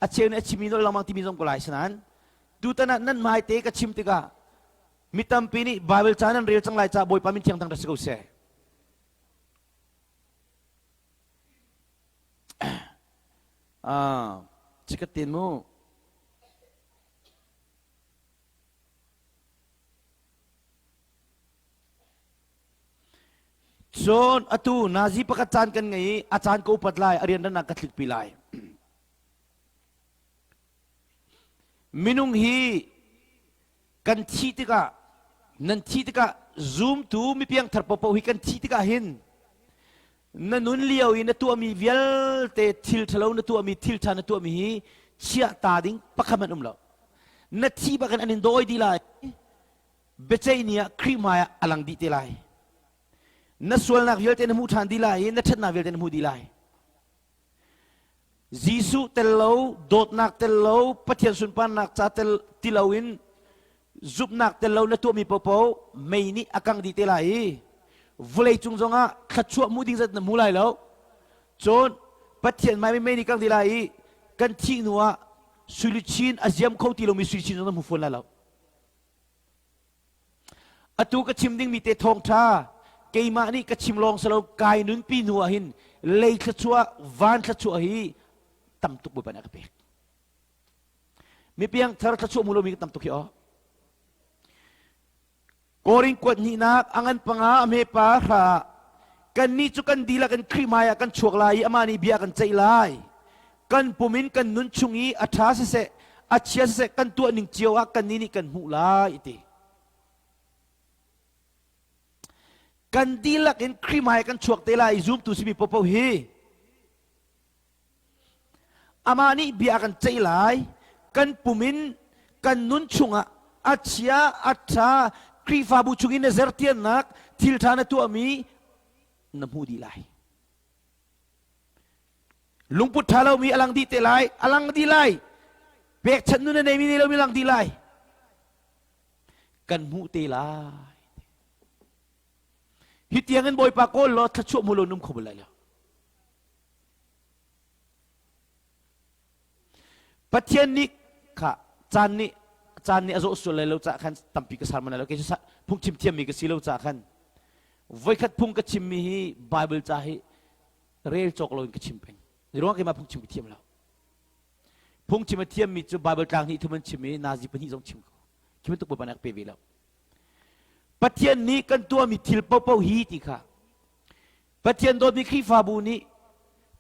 a cheu nih a chimmi nolh lengmang timi zong ko lai sinain tutan ah nan hmaite ka chim tikah. Mi tampi nih Bible ca nan rel cang lai ca Bawipa min thiang thang si ko seh. Ah, chikat tin mu. Cun atu nazi pakhat caan kan ngei i a caan ka upat lai, a rianrannak ka tlikpi lai. Minung hi kan thih tikah nan thih tikah zumtu mipiangthar paohpaoh hi kan thih tikah hin na nun lio i na tuahmi vialte thil ṭhalo na tuahmi thil ṭha na tuahmi hi chiah ta ding pakhat hmanh um lo. Na thih bakin an in dawi dih lai. Biaceih ni ah Khrih hmai ah a lang dih te lai. Na sualnak vialte na hmuh ṭhan dih lai i na ṭhatnak vialte na hmuh dih lai. Jesuh tel lo, dawtnak tel lo, Pathian sunparnak ca tel ti loin zumhnak tel lo na tuahmi paohpaoh mei nih a kang dih te lai i vawlei cung zongah thluachuah hmuh ding zat na hmu lai lo. Cun Pathian hmai mei nih kang dih lai i kan thih hnu ah suiluchin a ziam kho ti lomi suiluchin zong na hmu fawn lai lo. Atu ka chim dingmi te thawngṭha keimah nih ka chim lawng si lo kai nunpi hnu ah hin lei thluachuah van thluachuah hi tam tuk Bawipa nih a ka pek. Mipiang thar thluachuah mu lomi tam tuk hi aw. Korin kuat hnihnak a ngan panga a hme pa hra kannih cu kan dihlak in Khrih hmai ah kan chuak lai i amah nih bia kan ceih lai. Kan pum in kan nun chung i a ṭha siseh, a chia siseh kan tuah ning cio ah kannih nih kan hmuh lai ti. Kan dihlak in Khrih hmai kan chuak te lai i zumtu simi popo hi amah nih bia kan ceih lai kan pum in kan nun chungah a chia a ṭha Khrihfabu chungin na zertiannak thil ṭha na tuahmi na hmuh dih lai. Lungput ṭha lomi a lang dih te lai, a lang dih lai. Pekchanh nun a neimi nei lomi lang dih lai. Kan hmuh te lai. Hi tiang in Bawipa kawl law thluachuah hmu lo num kho bal lai lo. Pathian nih kha caan nih caan nih a zawh sual lai lo cah khan tampi ka sarman lai lo kei cu phungchim thiammi ka si lo cah khan voikhat phung ka chimmi hi Bible ca hi rel cawk loin ka chim peng. Ruang keimah phungchim ka thiam lo. Phungchim a thiammi cu Bible tlang hnih thum an chim i nazi pahnih zong chim ko. Khi bantuk Bawipa nih a ka pe ve lo. Pathian nih kan tuahmi thil paohpaoh hi ti kha Pathian dawtmi Khrihfabu nih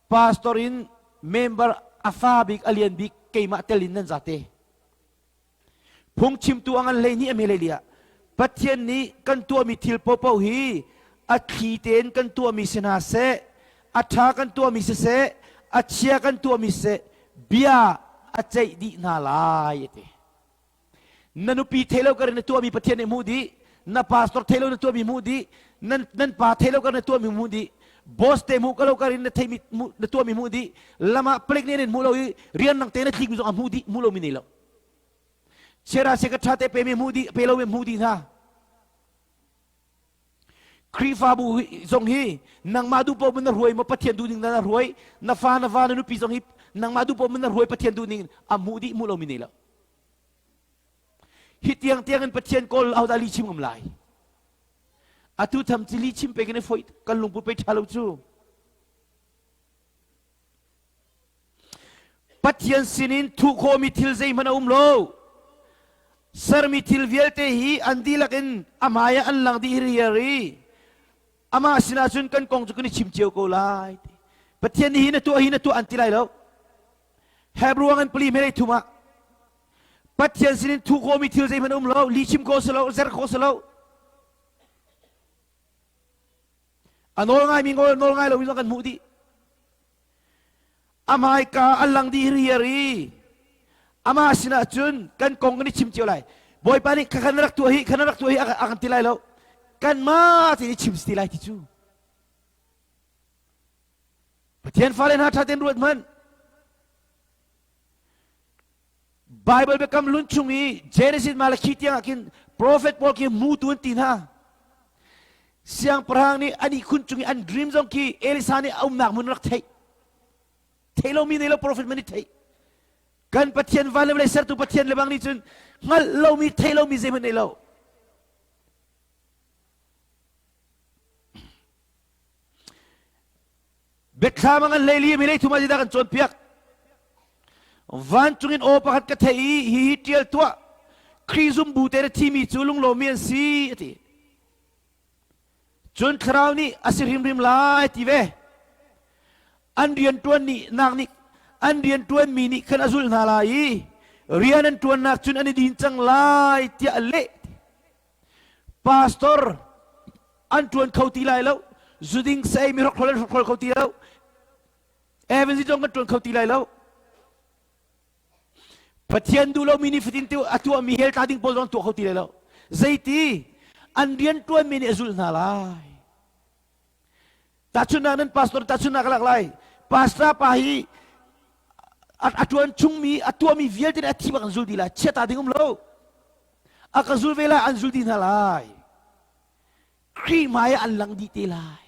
pastor in member a fa bik a lian bik keimah tel in nan zate. Phungchimtu a ngan 12 a hme ah Pathian nih kan tuahmi thil paohpaoh hi a thli tein kan tuahmi si hna seh, a ṭha kan tuahmi siseh, a chia kan tuahmi siseh, bia a ceih dih hna lai a ti. Na nupi thei lo kar na tuahmi Pathian nih hmuh dih, na pastor thei lo na tuahmi hmuh dih, nan, nan pa thei lo kar na tuahmi hmuh dih, boss te hmuh ka lo kar in na theimi na tuahmi hmuh dih, lam ah palik nih an in hmuh lo i rian nang te na tlikmi zong a hmuh dih, hmuh lomi nei lo. Chiara se ka ṭha te pe mi hmuh dih, pe lo mi hmuh dih hna. Khrihfabu zong hi nangmah duh paoh na hruai maw Pathian duh ning na hruai, na fa na va na nupi zong hi nangmah duh paoh na hruai Pathian duh ning a hmuh dih hmuh lomi nei lo. Hi tiang tiang in Pathian kawl ahodah li chim ngam lai. Atu tham ci li chim pe kan i foi kan lungput pe ṭha lo cu. Pathian sinin thuh khawhmi thil zeihmanh a um lo. Sermi thil vialte hi an dihlak in a hmai ah an lang dih hiriar i amah sinah cun kan kong cu kan i chim cio ko lai. Pathian nih hi na tuah hi na tuah an ti lai lo. Hebrew an pali hmelei thum ah Pathian sinin thuh khawhmi thil zeihmanh a um lo, li chim khawh si lo, zer khawh si lo. A nawl ngaimi nawl nawl ngai lomi zong kan hmuh dih. A hmaika an lang dih riar i amah sinah cun kan kong kan i chim cio lai. Bawipa nih kha na rak tuah hi, kha na rak tuah hi a kan ti lai lo. Kanmah tein i chim si ti lai ti cu. Pathian fale hna ṭha tein ruat hmanh. Bible biakam hlun chung i Genesis Malachi tiang ah khin prophet pawl khi hmutu an ti hna. Siangpahrang nih an ihkhun cung i an dream zong khi Elisa nih a umnak hmun rak theih. Theih lomi nei lo prophet man i theih. Kan Pathian van le vawlei sertu Pathian le bang nih cun hngalh lomi theih lomi zeihmanh nei lo. Biathlam a ngan hleili mi leithum ah zeidah kan cawnpiak? Vancung in aw pakhat ka theih i hihi ṭial tuah. Khrih zumbu te na thimi cu lunglawmmi an si, a ti. Cun Thlarau nih a si hrimhrim lai ti ve. An rianṭuan nih nak nih an rianṭuanmi nih khan a zulh hna lai i rian an ṭuannak cun an i din cang lai tiah a leh. Pastor an ṭuan kho ti lai lo. Zuding saei mi hrokhrol an hrokhrol kho ti lo. Evangelist zong kan ṭuan kho ti lai lo. Pathian duh lomi nifatin te a tuahmi hell tla ding pawl zong tuah kho ti lai lo. Zeiti an rian ṭuanmi nih a zulh hna lai. Tahchunhnak nan pastor tahchunhnak ka lak lai. Pastor pa hi a ṭuan chungmi a tuahmi vialte nih a thi bak an zul dih lai. Chiata ding um lo. A ka zul ve lai an zul dih hna lai. Khrih hmai ah an lang dih te lai.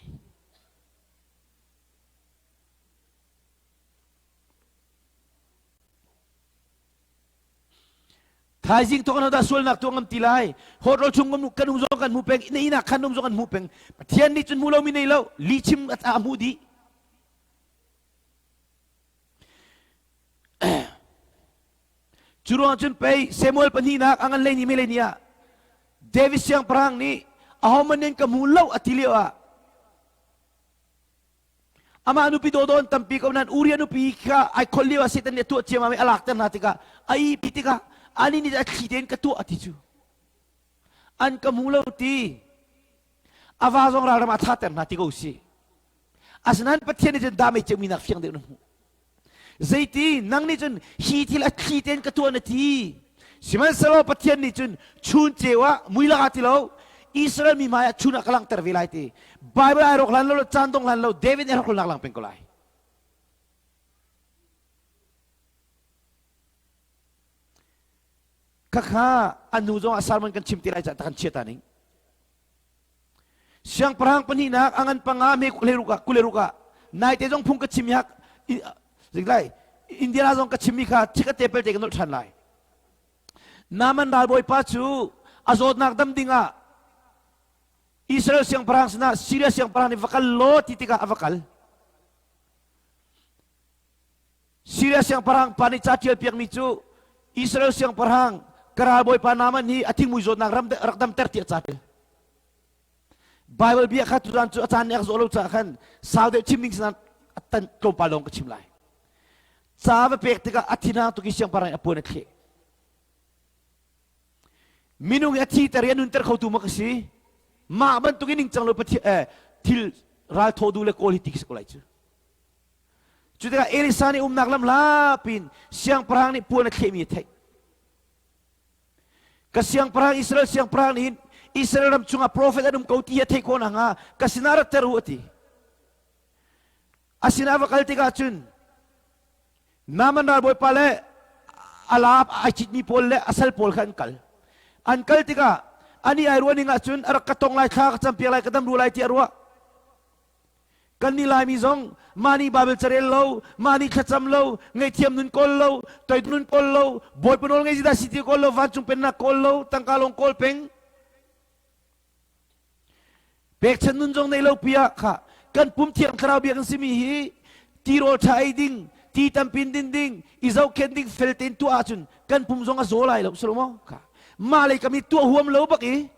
Thaizing thawk dah sualnak tuah ngam ti lai. Hotel chung kan um zong kan hmu peng, na inn ah khan um zong kan hmu peng. Pathian nih cun hmu lomi nei lo, lihchim a hmuh dih. Cu ruang cun pei Samuel pahnihnak a ngan lei ni mei ni ah David siangpahrang nih ahohmanh nih ka hmu lo a ti lio ah Amah nupi dawdawh an tampi ko nain Uriah nupi kha ai khol lio ah Satan nih a tuah ciammam i a lakter hna tikah a ihpi tikah anih nih a thli tein ka tuah a ti cu. An ka hmu lo ti. A va zong ralram ah thater hna ti ko si. Asinain Pathian nih cun damei ceumi nak fiang deuh na hmuh. Zeiti nang nih cun hi thil a thli tein ka tuah na ti. Sihmanhsehlaw Pathian nih cun chun ceu ah mui lakah ti lo Israel mi hmai ah chun ah ka langhter ve lai ti. Bible ai rawk hlan lo caan dong hlan lo David ai rawk lang peng ko lai. Khakha an hnu zong ah sermon kan chim te lai ca kan chia ta ning. Siangpahrang pahnihnak a ngan panga me kuleruk ah kuleruk ah naite zong phung ka chim hak lai India zong ka chimmi kha chik te pelte ka nolh ṭhan lai. Naaman ralbawipa cu a zawtnak dam ding ah Israel siangpahrang sinah Syria siangpahrang nih va kal law ti tikah a va kal. Syria siangpahrang pa nih ca ṭial piakmi cu Israel siangpahrang ka ralbawipa Naaman hi a thingmui zawtnak ram rak damter tiah ca ṭial. Bible bia kha tuzan cu a caan nih a ka zawh lo caah khan sau deuh chim ding sinah a tan tlawmpal lawng ka chim lai. Ca va pek tikah a thinhang tuk i siangpahrang a puan a thleh. Minung hi a thiter i a nunter khotu maw ka si? Mah bantuk in ningcang lo Pathian eh, thil ral thawh duh le kawl hi ti ka si ko lai cu. Cu tikah Elisa nih umnak lam hlapin siangpahrang nih puan a thlehmi a theih. Ka siangpahrang Israel siangpahrang nih hin Israel ram chungah profet an um ko ti a theih khawh nakhnga ka sinah rat ter u a ti. A sinah va kal tikah cun Naaman ralbawipa le a laap ai citmi pawl le a sal pawl kha an kal. An kal tikah ani ai ruah ning ahcun a rak ka tong lai thla ka campiak lai ka dam ru lai ti a ruah. Kan nih Laimi zong mah nih Baibal carel lo, mah nih thlacam lo, ngaihthiam nun kawl lo, toi nun kawl lo, Bawipa nawl ngei dah si ti kawl lo, vancung pennak kawl lo, tangka lawng kawl peng. Pekchan nun zong nei lo pi ah kha kan pum thiang thlarau biak an simi hi tirawl ṭha ei ding, ti tampin din ding, i zohkhenh ding fel tein tuah ahcun kan pum zong a zaw lai lo silo maw? Kha mah lei kam i tuah huam lo bak i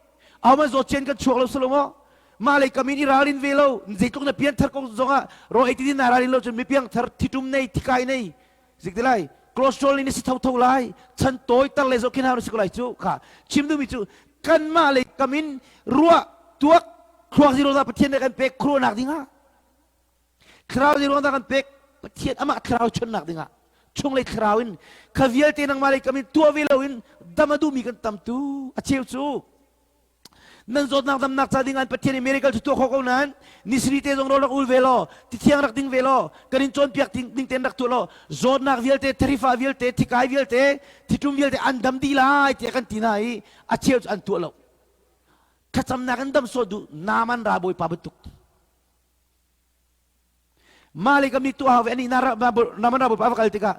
ahohmanh zawt cian kan chuak lo silo maw? Mah lei kam in i ralrin ve lo zeitluk na pianthar kong zongah raw ei ti din naa ralrin lo cun mi piangthar thitum nei thikai nei zik ti lai cholesterol in na si thotho lai chan tawi tar le zohkhen hau na si ko lai cu kha chim duhmi cu kanmah lei kam in ruah tuak thluak zero dah Pathian nih kan pek khuaruahnak dingah thlarau zero dah kan pek Pathian amah thlarau chonnak dingah chunglei thlarau in kha vialte nangmah lei kam in tuah ve lo in dam a duhmi kan tam tu a cheu cu Nan zawtnak damnak ca ding an Pathian i miracle cu tuah khawh ko nain nisri te zong rawl rak ul ve law tithiang rak ding ve law kan in cawnpiak ding tein rak tuah law zawtnak vialte tharifa vialte thikai vialte thitum vialte an dam dih lai tiah kan ti hna i a cheu cu an tuah lo thlacamnak in dam sawh duh Naaman ra bawipa bantuk Mah le kam nih tuah hau ve ani Naaman ra bawipa va kal tikah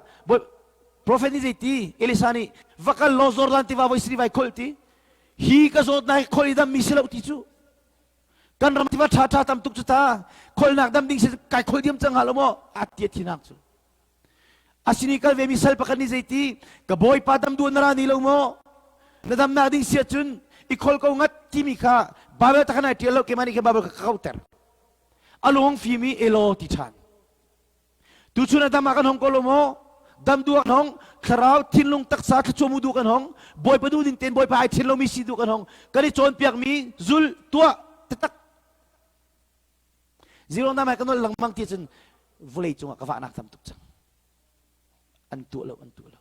profet nih zeiti Elisa nih va kal law Jordan tiva voi sri vai kholh ti hi ka zawtnak hi kholh i dam mi si lo ti cu. Kan ram tiva ṭha ṭha tam tuk cu ta. Kholnak dam ding si kai khol diam cang hnga lo maw? A ti thinak cu. Asini kal ve mi sal pakhat nih zeiti ka bawipa dam duh na ra ni lo maw? Na damnak ding si ahcun i khol ko ngat timi kha Bible takhan ai ṭial lo keimah nih khan Bible ka kauter. A lung fim i elaw ti ṭhan. Tuchun ah dam ah kan hong ko lo maw? Dam duh kan hong, thlarau thinlung taksa thluachuah mu duh kan hong, Bawipa duh ding tein Bawipa ai then lomi si duh kan hong. Kan i cawnpiakmi zul tuah taktak. Zero na mai kan nol lengmang ti cun vawlei cungah ka vahnak tam tuk cang. An tuah lo, an tuah lo.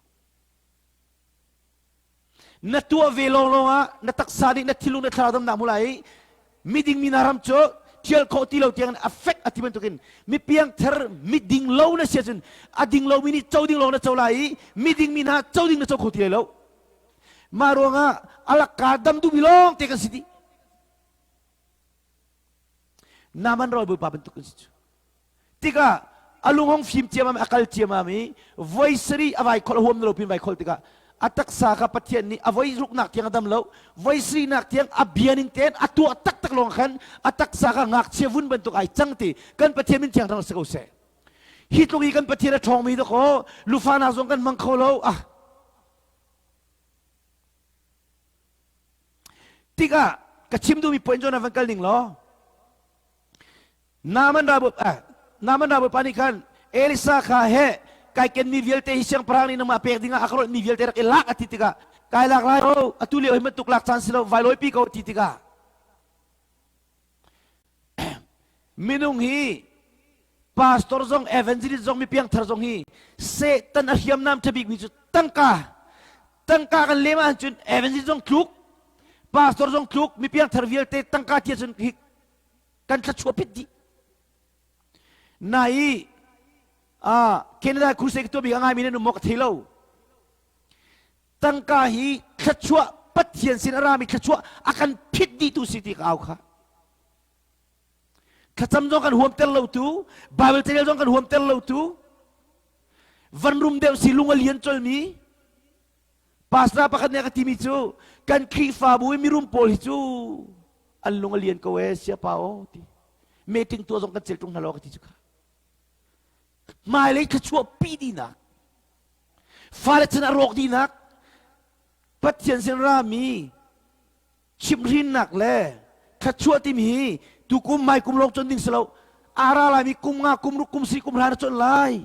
Na tuah ve lawnglawng ah na taksa nih na thinlung na thlarau damnak hmu lai i miding mi hna ram cu thial khawh ti lo tiangin a fek a ti bantukin mi piangthar miding lo na si ahcun a ding lomi nih co ding lawng na co lai i miding mi hna co ding na co kho ti lai lo. Mah ruangah alakka dam duhmi lawng te kan si dih. Naaman rawi bawipa bantuk kan si cu. Tikah a lung hong fim ciamam a kal ciamam i voi sarih a vai khol a huam lo pin vai khol tikah a taksa kha Pathian nih a voi ruknak tiang a dam lo voi sarihnak tiang a bia ning tein a tuah taktak lawng khan a taksa kha ngakchia vun bantuk ai cang ti kan Pathian min thiang thang si ko seh. Hi tluk i kan Pathian a ṭhawngmi dakaw lufanak zong kan hmang kho lo ah tikah ka chim duhmi point zawn ah van kal ning law Naaman ralbawi eh, Naaman ralbawipa nih khan Elisa kha he kai kenmi vialte hi siangpahrang nih nangmah pek dingah a ka rawlhmi vialte rak i lak a ti tikah kai lak lai lo atu lio hi bantuk lak caan si lo vai lawipi ko ti tikah minung hi pastor zong evangelist zong mi piangthar zong hi Satan a hriamnam ṭha bikmi cu tangka tangka kan lem ahcun evangelist zong tluk pastor zong tluk mi piangthar vialte tangka ti ahcun hi kan thluachuah pit dih na i Canada crusade ka tuahmi a ngaimi nan um maw ka thei lo tangka hi thluachuah Pathian sin a rami thluachuah a kan phit dihtu si ti ka au kha thlacam zong kan huamter lo tu Bible carel zong kan huamter lo tu van rum deuh si lung a lian colmi Pastor pakhat nih a ka timi cu kan Khrihfabu i mirum pawl hi cu an lung a lian ko ee siapa aw ti meeting tuah zong kan cel ṭung hna lo ka ti cu kha hmailei thluachuah pi dihnak fale chan a rawk dihnak Pathian sin rami chimhrinnak le thluachuah timi hi tukum mai kum lawng con ding si lo a ra laimi kum nga kum ruk kum si kum hra na con lai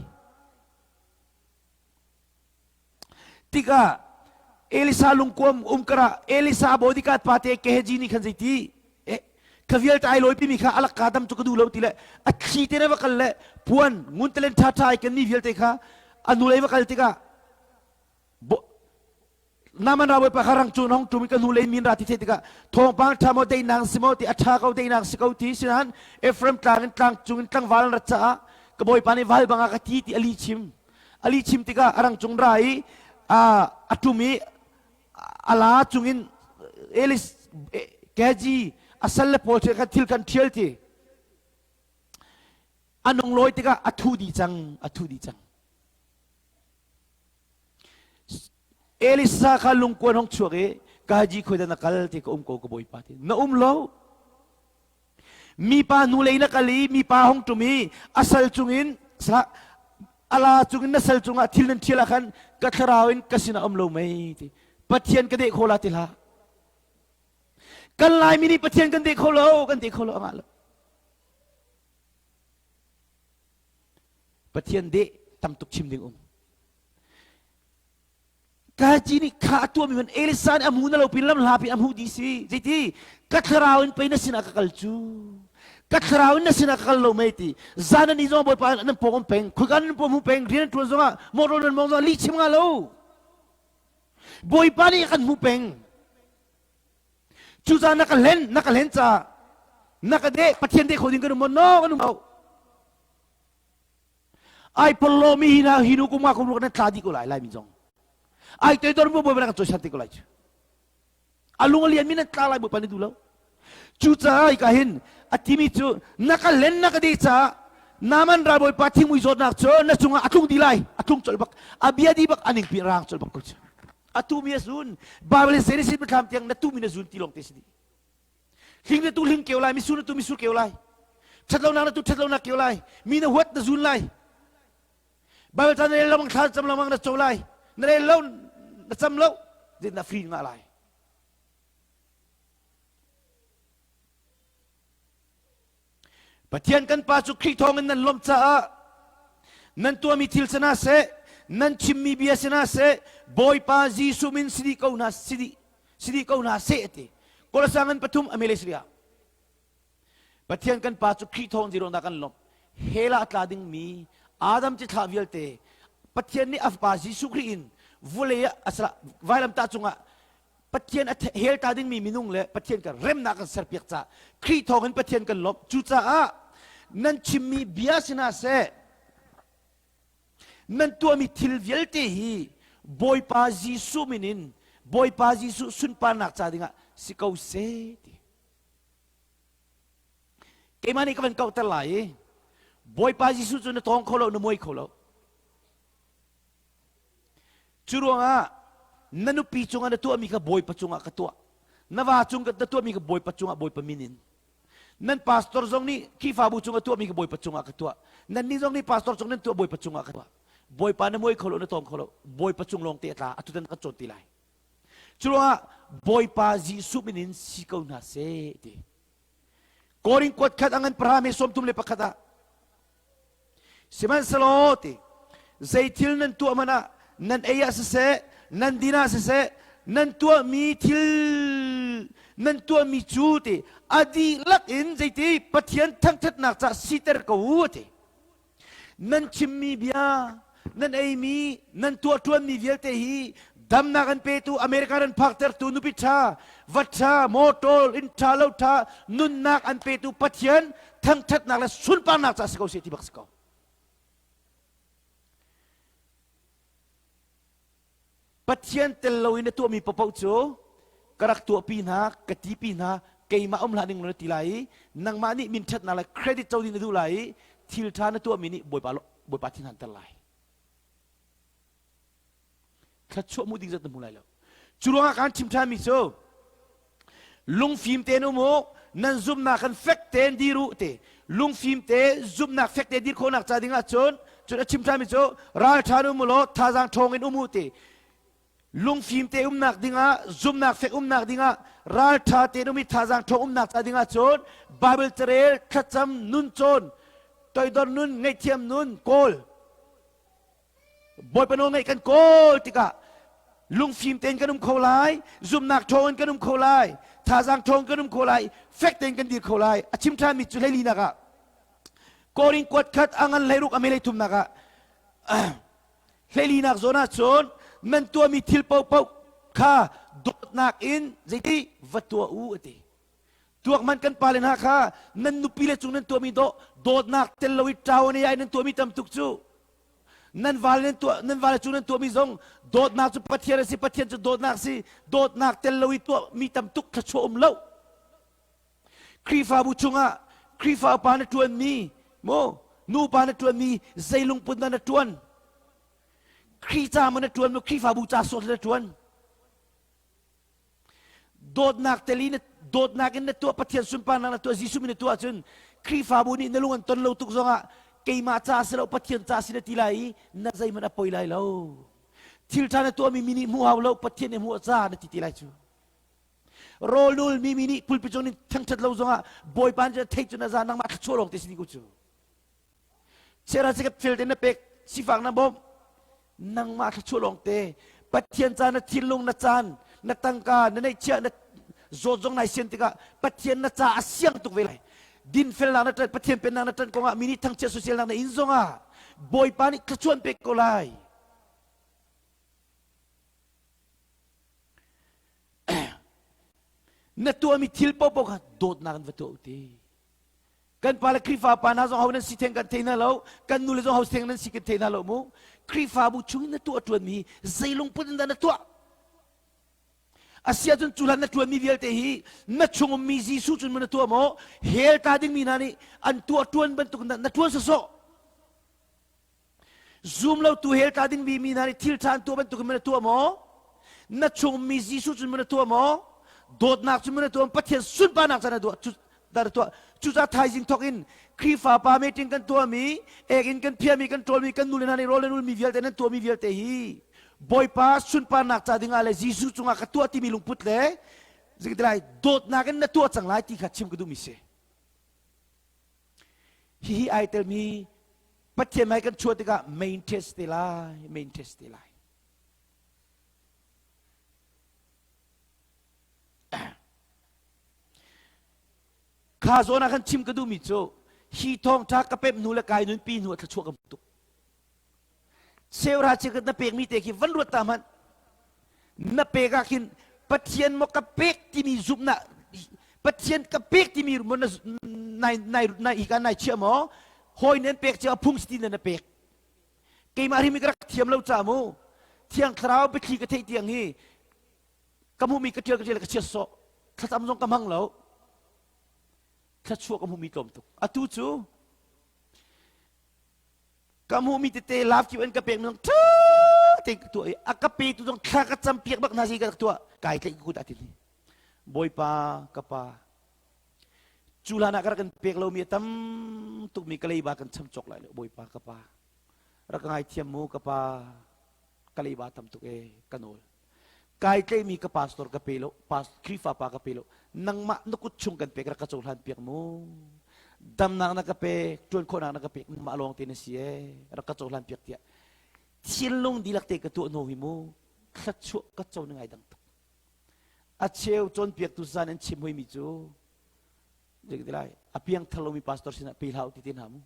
Tikah Elisa lungkuam um karah Elisa bodyguard pa te Gehazi nih khan zeiti eh ka vialte ai lawi pimi kha alak ka dam cu ka duh lo ti le a thli te ne va kal le puan ngun talen ṭha ṭha ai kan mi vialte kha a nu lei va kal tikah Naman ra bawipa kha rang cu hong ṭum i ka hnu lei min ra ti theih tikah thawngpang ṭha maw deinak si maw ti a ṭha ko deinak si ko ti sinain Ephraim tlang in tlang cung in tlangval an rat caah ka bawipa nih val bang ah ka ti ti ali chim ali chim tikah a rang cung ra i a ṭum i a la cungin Elis Gehazi a sal le pawl kha thil kan ṭhial ti a nung lawi tikah a thu dih cang a thu dih cang Elisa kha lungkuan hong chuak i Gehazi khoi dah na kal ti ka um ko ka bawipa ti na um lo mipa hnulei na kal i mipa hong ṭum i a sal cungin ala cungin na sal cungah thil nan ṭhial ah khan ka thlarau in ka sinah um lo mei ti Pathian ka deh kho la ti hlah kan Laimi nih Pathian kan deh kho lo kan deh kho lo angah lo Pathian deh tam tuk chim ding um Kaji nih kha a tuahmi man Elisa nih a hmu na lo pin lam hla pin a hmuh dih si zeiti ka thlarau in pei na sinah ka kal cu ka thlarau in na sinah ka kal lo mei ti zan an i zong bawipa nan pawng um peng khuika nan pawng hmu peng rian an ṭuan zongah motor nan mong zongah lih chim nga lo bawipa nih a kan hmu peng cucaah na ka hlen na ka hlen caah na ka deh pathian deh kho ding kan um maw no kan um lo Ai porlomi hi na hi nu kum nga kum ruk nan tla dih ko lai Laimi zong. Ai toidor mu bawipa nan kan cawisan te ko lai cu. A lung a lian mi nan tla lai bawipa nih duh lo. Cucaah hika hin a timi cu na ka len na ka deh caah Naaman ralbawipa thingmui zawtnak cu na cungah a tlung dih lai a tlung colh bak a bia dih bak a ning pi rang colh bak ko cu a tu mi a zun Bible in Genesis biathlam tiang na tu mi na zun ti lawng te si dih. Hling na tu hling keu lai, misur na tu misur keu lai. Ṭhatlonak na tu ṭhatlonak keu lai. Mi na huat na zun lai. Bible ca na rel lengmang thla cam lengmang na co lai. Na rel lo na cam lo zeitin na free ngah lai. Pathian kan Pa cu Khrih thawngin nan lawmh caah nan tuahmi thil si hna seh, nan chimmi bia si hna seh, Bawipa Jesuh min si dih ko hna si dih si dih ko hna seh a ti. Kolosang an pathum a mele si Pathian kan Pa cu Khrih thawng zeiruangdah kan lawmh? Hell ah a tla dingmi Adam cithlah vialte Pathian nih a Fapa Jesuh Khrih in vulei ah a vailamtah cungah Pathian a hel ta dingmi minung le Pathian kan remnak kan serpiak caah Khrih thawngin Pathian kan lawmh. Cucaah nan chimmi bia si hna seh, nan tuahmi thil vialte hi Bawipa Jesuh min in Bawipa Jesuh sunparnak ca dingah si ko seh ti. Keimah nih ka van kauhter lai i Bawipa Jesuh cu na tawng kho lo, na muai kho lo. Cu ruangah na nupi cungah na tuahmi kha Bawipa cungah ka tuah. Na va cung na tuahmi kha Bawipa cungah Bawipa min in. Nan pastor zong nih Khrihfabu cungah tuahmi kha Bawipa cungah ka tuah. Nannih zong nih pastor cung nan tuah Bawipa cungah ka tuah. Bawipa na muai kho lo na tawng kho lo. Bawipa cung lawng te a tla. Atu tan kan cawn ti lai. Cu ruangah Bawipa Jesuh min in si ko hna seh ti. Korin kuat khat a ngan pahra me 31 ah Sihmanhsehlaw ti zei thil nan tuah hmanh ah nan ei ah siseh nan din ah siseh nan tuahmi thil nan tuahmi cu ti a dihlak in zeiti Pathian thangṭhatnak cah siter ko u a ti. Nan chimmi bia, nan eimi, nan tuahṭuanmi vialte hi damnak an petu America an phaktertu nupi ṭha, va ṭha, motor, inn ṭha, lo ṭha, nunnak an petu Pathian thangṭhatnak le sunparnak caah si ko seh ti bak si ko. Pathian tel loin na tuahmi paohpaoh cu ka rak tuahpi hna, ka tipi hna, keimah um hlah ning na ti lai i nangmah nih min ṭhatnak le credit co ding na duh lai i thil ṭha na tuahmi nih Bawipa Bawipa thin hanter lai. Thluachuah mu ding zat na hmu lai lo. Cu ruangah kaan chim ṭhanmi cu lungfim tein um u, nan zumhnak kan fek tein dir u ti. Lungfim te zumhnak fek te dir khawhnak ca ding ahcun cun a chim ṭhanmi cu ralṭha um u law thazaang ṭhawng in um u ti. Lungfim te umnak dingah zumhnak fek umnak dingah ralṭha tein um i thazaang ṭhawng umnak ca dingah cun Bible carel, thlacam, nun cawn, toidor nun, ngaihthiam nun kawl. Bawipa nawl ngaih kan kawl tikah lungfim tein kan um kho lai, zumhnak ṭhawng in kan um kho lai, thazaang ṭhawng kan um kho lai, fek tein kan dir kho lai. A chim ṭhanmi cu hleilinak ah Korin kuat khat a ngan hleiruk a me thumnak ah hleilinak zawn ah cun nan tuahmi thil paohpaoh kha dawtnak in zeiti va tuah u a ti. Tuak man kan pale hna kha nan nupi le cung nan tuahmi dawh dawtnak tel lo i ṭau an ai nan tuahmi tam tuk cu nan val nan tuah nan val cu nan tuahmi zong dawtnak cu Pathian a si Pathian cu dawtnak si dawtnak tel lo i tuahmi tam tuk thluachuah um lo Khrihfabu chungah Khrihfa upa na ṭuanmi mu nupa na ṭuanmi zei lungput na na ṭuan Khrih ca ma na ṭuan mu Khrihfabu ca sawt na ṭuan Dawtnak tel i dawtnak in na tuah Pathian sunparnak na tuah Jesuh min na tuah ahcun Khrihfabu nih na lung an ton lo tuk zongah keimah ca si lo Pathian ca si na ti lai i na zeihmanh a poi lai lo. Thil ṭha na tuahmi mi nih hmuh hau lo Pathian nih hmuh ca na ti ti lai cu. Rawl nul mi mi nih pulpit cung nih thangṭhat lo zongah Bawipa nih thei cu na za nangmah thluachuah lawng te si ku cu. Chiara sikap fel te na pek sifak na bawmh nangmah thluachuah lawng te Pathian ca na thinlung na caan na tangka na neihchiah na zawt zong nai sian tikah Pathian na ca a siang tuk ve lai dinfelnak na ṭan Pathian pennak na ṭan kongah mi nih thangchiat sosialnak na in zongah Bawipa nih thluachuah an pek ko lai na tuahmi thil paohpaoh kha dawtnak in va tuah u ti Kan pa le Khrihfa pa hna zong ho nan si theng kan thei hna lo. Kan nu le zong ho theng nan si kan thei hna lo mu. Khrihfabu chung in na tuah ṭuanmi zei lungput in dah na tuah? Asiahcun cu hlan na ṭuanmi vialte hi na chung ummi Jesuh cun na tuah maw? Hell ta dingmi hna nih an tuah ṭuan bantuk na ṭuan sawsawh. Zum lo tu hell tla ding mi hna nih thil ṭha an tuah bantuk in na tuah maw? Na chung mi Jesuh cun na tuah maw? Dawtnak cu mun tuah Pathian sunparnak caan tuah cu dar tuah. Cucaah thaizing thawk in Khrihfa pa meeting kan tuahmi, ek in kan phiami, kan ṭawlmi, kan nule hna nih rawl an ulmi vialte nan tuahmi vialte hi Bawipa sunparnak ca dingah le Jesuh cungah ka tuah timi lungput le zeiti lai dawtnak in na tuah cang lai ti kha chim ka duhmi si. Hihi ai telmi Pathian hmai kan chuah tikah main test te lai, main test te lai. Kha zawn ah khan chim ka duhmi cu hi thawngṭha ka pemh hnu le kai nunpi hnu ah thluachuah ka hmu tuk. Cheuhra cheukhat na pekmi te khi van ruat ta hmanh. Na pek ah khin Pathian maw ka pek timi zumhnak Pathian ka pek timi maw na nai nai nai hika nai chiah maw hawi nan pek cia phung si ti na na pek. Keimah hrim ka rak thiam lo ca mu. Thiang Thlarau biathli ka theih tiang hi ka hmuhmi ka ṭial ka ṭial ka chiat sawh. Thlacam zong ka hmang lo. Thluachuah ka hmuhmi tlawm tuk. Atu cu ka hmuhmi tete love kip an ka pek mi zong ṭha tein ka tuah i a ka petu zong thla ka cam piak bak hna si ka tuah kai tlaih ka kut ah tin Bawipa ka pa cu hlan ah ka rak kan pek lomi a tam tukmi ka leiba kan cham cawk lai lo Bawipa ka pa rak ka ngaithiam mu ka pa ka leiba tam tuk e ka nawl kai tleimi ka pastor ka pe lo Khrihfa pa ka pe lo nangmah na kut chung kan pek rak ka cohlan piak mu damnak na ka pek ṭuan khawhnak na ka pek nangmah lawng te na si e rak ka cohlan piak tiah thinlung dihlak te ka tuah hnu hi mu thluachuah ka co na ngai dang tuk a cheu cawnpiaktu zan an chim hoimi cu zei lai a piang thar lomi pastor sinah pe hlah ti te hna mu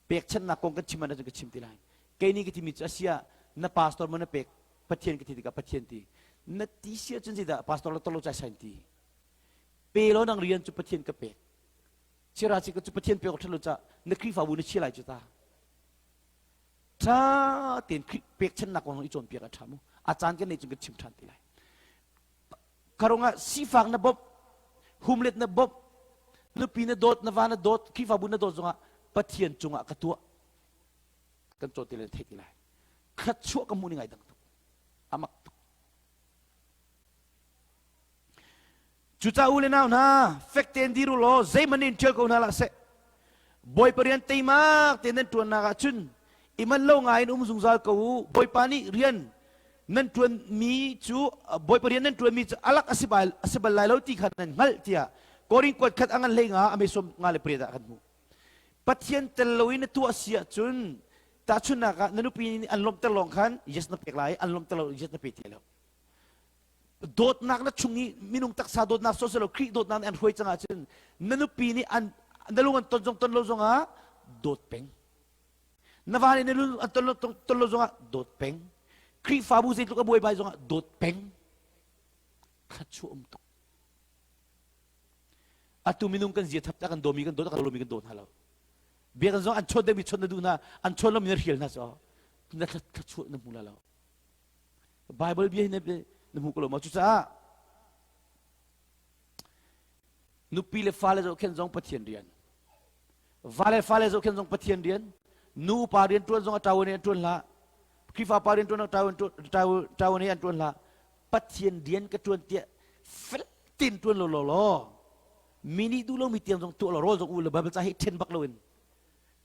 pekchanhnak kong kan chim ahcun ka chim ti lai kei nih ka timi cu asia na pastor mo na pek Pathian ka ti tikah Pathian ti na ti si ahcun zeidah pastor le tolo chai sain ti pe lo nang rian cu Pathian ka pek chira chi ka cu Pathian pek ṭhalo ca na Khrihfabu na chia lai cu ta ṭha tein pekchannak kong i cawnpiak a ṭha mu a caan kan nei cun kan chim ṭhan ti lai karungah sifak na bawmh humlet na bawmh nupi na dawt na va na dawt Khrihfabu na dawt zongah Pathian cungah ka tuah kan cawn ti lai theih ti lai thluachuah ka hmuh ni ngai dang tuk amak tuk cucaah u le nau hna fek tein dir u law zeihmanh in ṭial ko hna hlah seh Bawipa rian teimak tein nan ṭuannak ah cun i manh lo ngai in um zungzal ko u Bawipa nih rian nan ṭuanmi cu Bawipa rian nan ṭuanmi cu alak a si bal a si bal lai lo ti kha nan hngalh tiah Korin kuat khat a ngan hlei nga a me sawm nga le pariat ah kan hmuh Pathian tel loin na tuah si ahcun tahchunhnak ah na nupi nih an lawmhter lawng khan yes na pek lai an lawmhter lo yes na pe ti lo dawtnak na chung i minung taksa dawtnak so lo Khrih dawtnak nih an hruai cang ahcun na nupi nih an na lung an ton zong ton lo zongah dawt peng na va nih na lung an ton lo ton lo zongah dawt peng Khrihfabu zeitluk a buaibai zongah dawt peng thluachuah um tuk Atu minung kan zia thap kan dawmi kan dawt kan lomi kan daw hna lo. Bia kan zong an chawt deuhmi chawt na duh hna, an chawt lomi na hrial hna so na thluachuah na hmu la lo. Bible bia hi na na hmu ko lo ma cucaah nupi le fale zohkhenh zong Pathian rian. Va le fale zohkhenh zong Pathian rian. Nu pa rian ṭuan zong a ṭawan in an ṭuan hlah. Khrihfa pa rian ṭuan a ṭawan in an ṭuan hlah. Pathian rian ka ṭuan tiah fel tein ṭuan lo law law mi nih duh lomi tiang zong tuah law rawl zong u law Bible ca hi ṭhen bak loin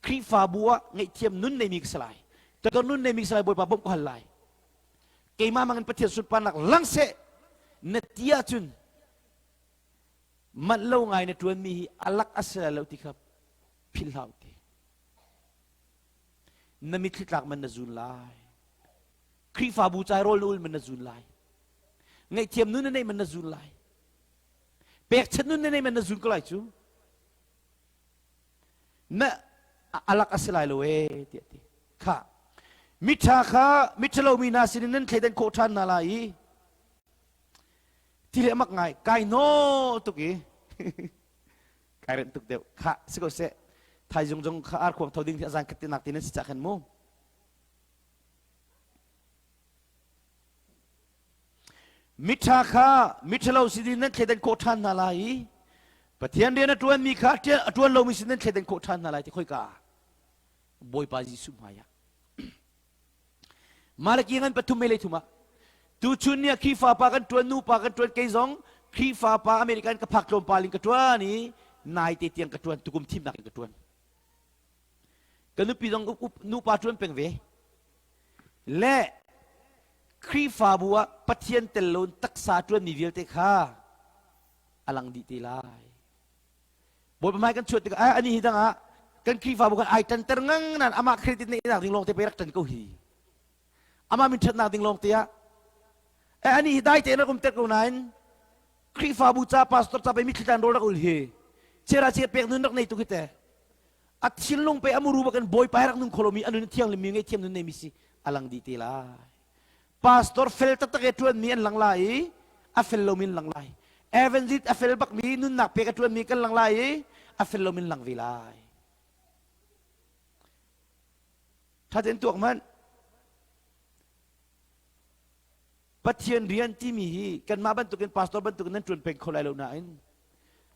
Khrihfabu ah ngaihthiam nun neimi ka si lai ka nun neimi ka si lai Bawipa bawmh ka hal lai keimah mangin Pathian sunparnak lang seh na ti ahcun manh lo ngai na ṭuanmi hi alak a si lai lo ti kha philh hlah ti na mitthli tlak man na zun lai Khrihfabu cai rawl na ul man na zun lai. Ngaihthiam nun na neih man na zun lai. Pekchanh nun na neih man na zun ko lai cu. Na alak a si lai lo ee tiah ti. Kha miṭha kha miṭhalo mi hna sinin nan thleidan khawh ṭhan hna lai i ti le amak ngai kai naw tuk i kai renh tuk deuh kha si ko seh thaizung zong kha arkhuang tho ding hi a zan khat ti nak ti nan si cah khan mu Miṭha kha miṭhalo sinin nan thleidan khawh ṭhan hna lai i Pathian rian a ṭuanmi kha a ṭuan lomi sin nan thleidan khawh ṭhan hna lai ti khoika Bawipa Jesuh hmaiah. Malaki ngan pathum mei lei thum ah tuchun ni ah Khrihfa pa kan ṭuan nu pa kan ṭuan kei zong Khrihfa pa American ka phak tlawmpal in ka ṭuan i naite tiang ka ṭuan tukum thimnak in ka ṭuan. Ka nupi zong nupa ṭuan peng ve. Le Khrihfabu ah Pathian tel loin taksa ṭuanmi vialte kha a lang dih te lai. Bawipa hmai kan chuah tikah ai ani hi dang ah kan Khrihfabu kan ai ṭanter ngang nan amah credit neih nak ding lawng te pe rak ṭan ko hi. Amah min ṭhatnak ding lawng te ah eh ani hi dai tein rak um ter ko nain Khrihfabu ca pastor ca pe mitthli tlan rawl rak ul hi chera che pek nun rak nei tuk hi te a thinlung pe a muru bakin Bawipa he rak nung kholomi a nun thianghlim mi ngaihthiam nun neimi si a lang dih te lai. Pastor fel taktak e ṭuanmi an lang lai i a fel lomi an lang lai. Evangelist a fel bakmi nunnak pek a ṭuanmi kan lang lai i a fel lomi an lang ve lai. Ṭha tein tuak hmanh. Pathian rian timi hi kanmah bantukin pastor bantukin nan ṭuan peng kho lai lo nain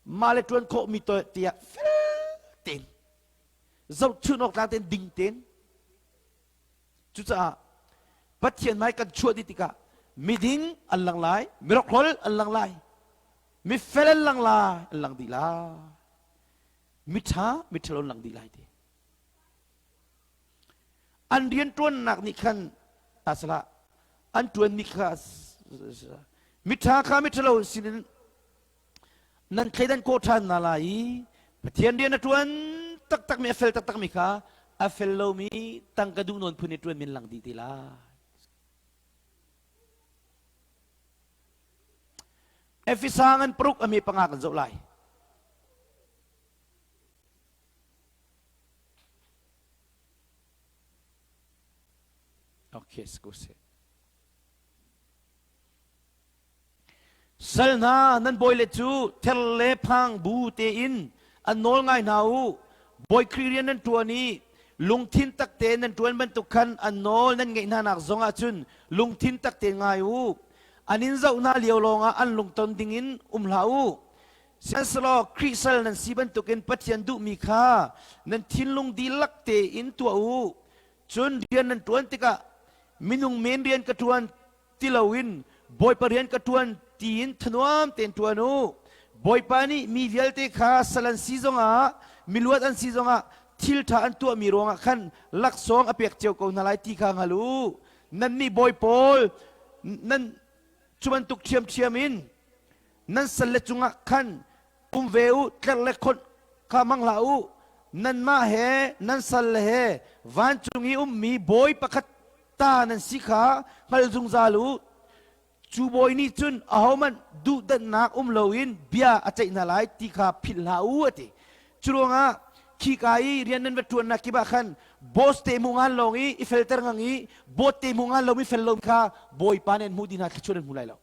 mah le ṭuan khawhmi tiah fel tein zohchun awk tlak tein ding tein cucaah Pathian hmai kan chuah dih tikah miding an lang lai mirokrol an lang lai mifel an lang lai an lang dih lai miṭha miṭhalo an lang dih lai ti An rianṭuannak nih khan salah an ṭuanmi kha miṭha kha miṭhalo sinin nan thleidan khawh ṭhan hna lai i Pathian rian a ṭuan taktakmi a fel taktakmi kha a fel lomi tangka duh nawn phun i ṭuanmi an lang dih te lai. Efesa ngan paruk a me panga kan zoh lai. Okay, scusi. Sal hna nan bawile cu ther le phang bu tein an nawl ngai hna u. Bawi Khrih rian nan ṭuan i lungthin tak tein nan ṭuan bantuk khan an nawl nan ngeih hna nak zong ah cun lungthin tak tein ngai u. An in zoh hna lio lawngah an lungton dingin um hlah u. Sihmanhsehlaw Khrih sal nan si bantukin Pathian duhmi kha nan thinlung dihlak tein tuah u. Cun rian nan ṭuan tikah minung men rian ka ṭuan ti loin Bawipa rian ka ṭuan tiin thanuam tein ṭuan u. Bawipa nih mi vialte kha sal an si zongah miluat an si zongah thil ṭha an tuahmi ruangah khan laksawng a pek cio ko hna lai ti kha hngal u. Nannih bawi pawl nan cu bantuk ṭhiamṭhiam in nan salle cungah khan um ve u tlerh le khonh kha hmang hlah u nanmah he nan salle he vancung i ummi bawi pakhat ta nan si kha hngal zungzal u cu bawi nih cun ahohmanh duhdanhnak um loin bia a ceih hna lai ti kha philh hlah u a ti cu ruangah khika i rian nan va ṭuannak kip ah khan boss te hmuh ngan lawng i i felter ngang i bawt te hmuh ngan lomi fel lo kha bawipa nih an hmuh dih hna thluachuah nan hmu lai lo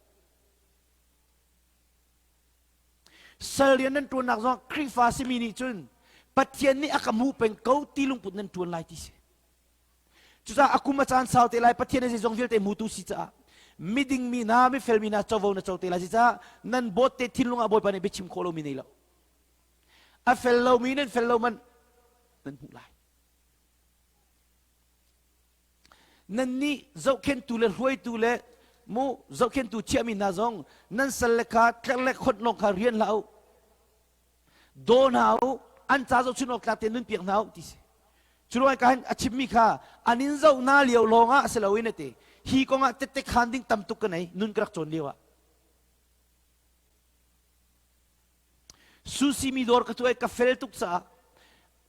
Sal rian nan ṭuannak zong Khrihfa simi nih cun Pathian nih a ka hmuh peng ko ti lungput nan ṭuan lai ti si. Cucaah a kum a caan sau te lai Pathian nih zeizong vialte hmutu si caah miding mi hna mifel mi hna covo na co te lai si caah nan bawt te thinlung ah Bawipa nih biachim khawh lomi nei lo. A fel lomi nan fel lo man nan hmuh lai. Nannih zohkhenhtu le hruaitu le mu zohkhenhtu chiahmi hna zong nan salle kha tlerh le khonh lawng kha rian hlah u. Daw hna u, an ca zohchun awk tlak tein nunpiak hna u ti si. Cu ruang ka hin a chimmi kha an in zoh hna lio lawng ah si loin a ti. Hi kong ah tette khaan ding tam tuk ka nei nun ka rak cawn lio ah. Susi mi dawr ka tuah i ka fel tuk caah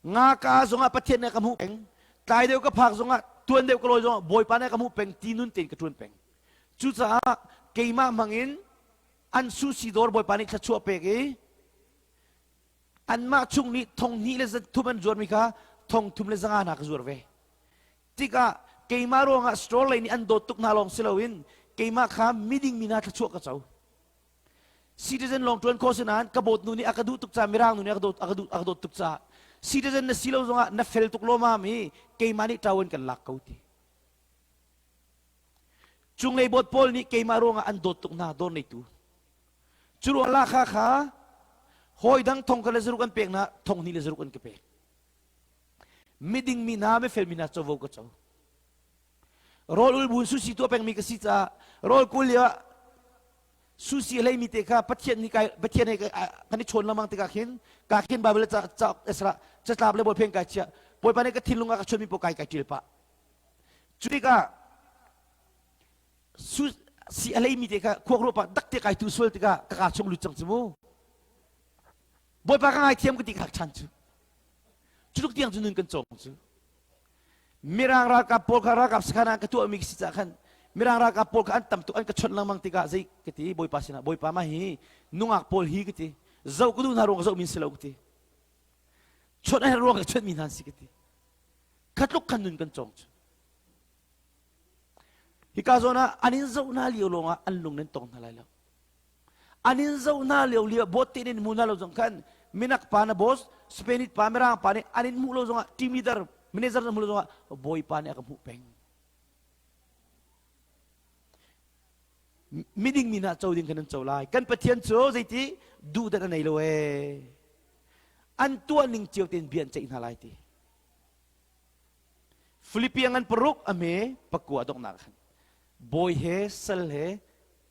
Nga ka zongah Pathian nih a ka hmuh peng. Tlai deuh ka phak zongah tuan deuh ka lawi zongah Bawipa nih a ka hmuh peng ti nun tein ka ṭuan peng. Cucaah keimah hmangin an susi dawr Bawipa nih thluachuah pek i anmah chung nih thong hnih le thum an zuarmi kha thong thum le zanga hna ka zuar ve. Tikah keimah ruangah store lei nih an dawt tuk hna lawng si loin keimah kha miding mi hna thluachuah ka co. Citizen lawng ṭuan khawh si nain ka bawtnu nih a ka duh tuk caah mirang nu nih a ka dawt a ka duh a ka dawt tuk caah citizen na si lo zongah na fel tuk lawmam i keimah nih ṭawan kan lak ko ti. Cunglei bawt pawl nih keimah ruangah an dawt tuk hna dawr neitu. Cu ruang lahkhah kha hawi dang thong kha le zaruk an pek hna thong hnih le zaruk an ka pek. Miding mi hna mifel mi hna covo ka co. Rawl ul buin susi tuah pengmi ka si caah rawl kul lio ah. Susi a leimi te kha Pathian nih kai Pathian he kan i chawn lengmang tikah khin ka khin Bible ca ca esra catlap le bawlphen kai chia Bawipa nih ka thinlung ah ka chawnmi paoh kai kai ṭial pah. Cu tikah su si a leimi te kha khuak ruah pah dak te kai tu sual tikah ka kaa chung lut cang cu mu. Bawipa ka ngaithiam ka ti khak ṭhan cu. Cu tluk tiang cu nun kan cawng cu. Mirang ralkap pawl kha ralkap sakhan ah ka tuahmi si caah khan Mirang ralkap pawl kha an tam tuk an ka chawnh lengmang tikah zei ka ti Bawipa sinah Bawipa mah hi nungak pawl hi ka ti zoh ka duh hna ruang ka zoh min si lo ka ti chawnh a herh ruang ka chawnh mi hna an si ka ti kha tluk khan nun kan cawng cu hika zawn ah an in zoh hna lio lawng ah an lung nan tong hna lai lo An in zoh hna lio lio bot te in hmu hna lo zong khan minak pa na boss Spanish pa mirang pa nih an in hmuh lo zongah team leader manager na hmuh lo zongah bawipa nih a ka hmuh peng. Miding mi hna co ding khan an co lai. Kan Pathian cu zeiti duhdat a nei lo ee. An tuah ning cio tein bia an ceih hna lai ti. Philippi ngan paruk a me pakua donghnak khan bawi he sal he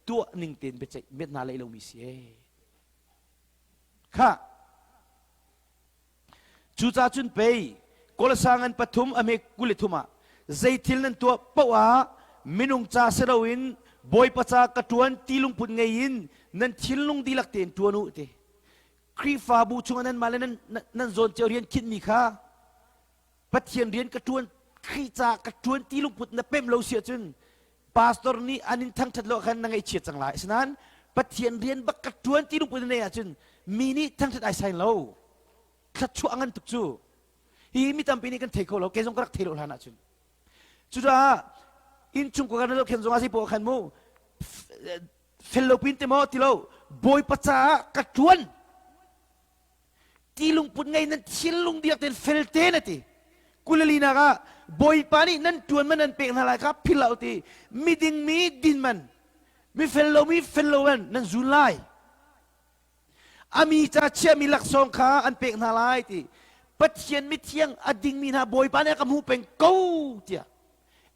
tuah ning tein biaceih met hna lei lomi si ee. Kha cucaah cun pei Kolasa ngan pathum a hme 23 ah zei thil nan tuah paoh ah minung ca si loin Bawipa ca ka ṭuan ti lungput ngei in nan thinlung dihlak tein ṭuan u ti. Khrihfabu chungah nanmah le nan, nan zawn cio rian khinhmi kha Pathian rian ka ṭuan Khrih ca ka ṭuan ti lungput na pemh lo si ahcun pastor nih an in thangṭhat lo khan na ngaihchia cang lai. Asinain Pathian rian bak ka ṭuan ti lungput na neih ahcun mi nih thangṭhat ai sain lo. Thluachuah a ngan tuk cu. Hi mi tampi nih kan thei kho lo. Kei zong ka rak thei lo hlan ahcun. Cucaah innchung kan zohkhen zong ah zei poah khan mu fel lo pin te maw ti lo Bawipa caah ka ṭuan ti lungput ngei nan thinlung diak tein felte na ti kulalinak ah bawipa nih nan ṭuan man nan pek hna lai kha philh hlah u ti miding mi din man mifel lomi fel lo man nan zun lai ami ca chiami laksawng kha an pek hna lai ti pathian mithiang a dingmi hna bawipa nih a ka hmuh peng ko tiah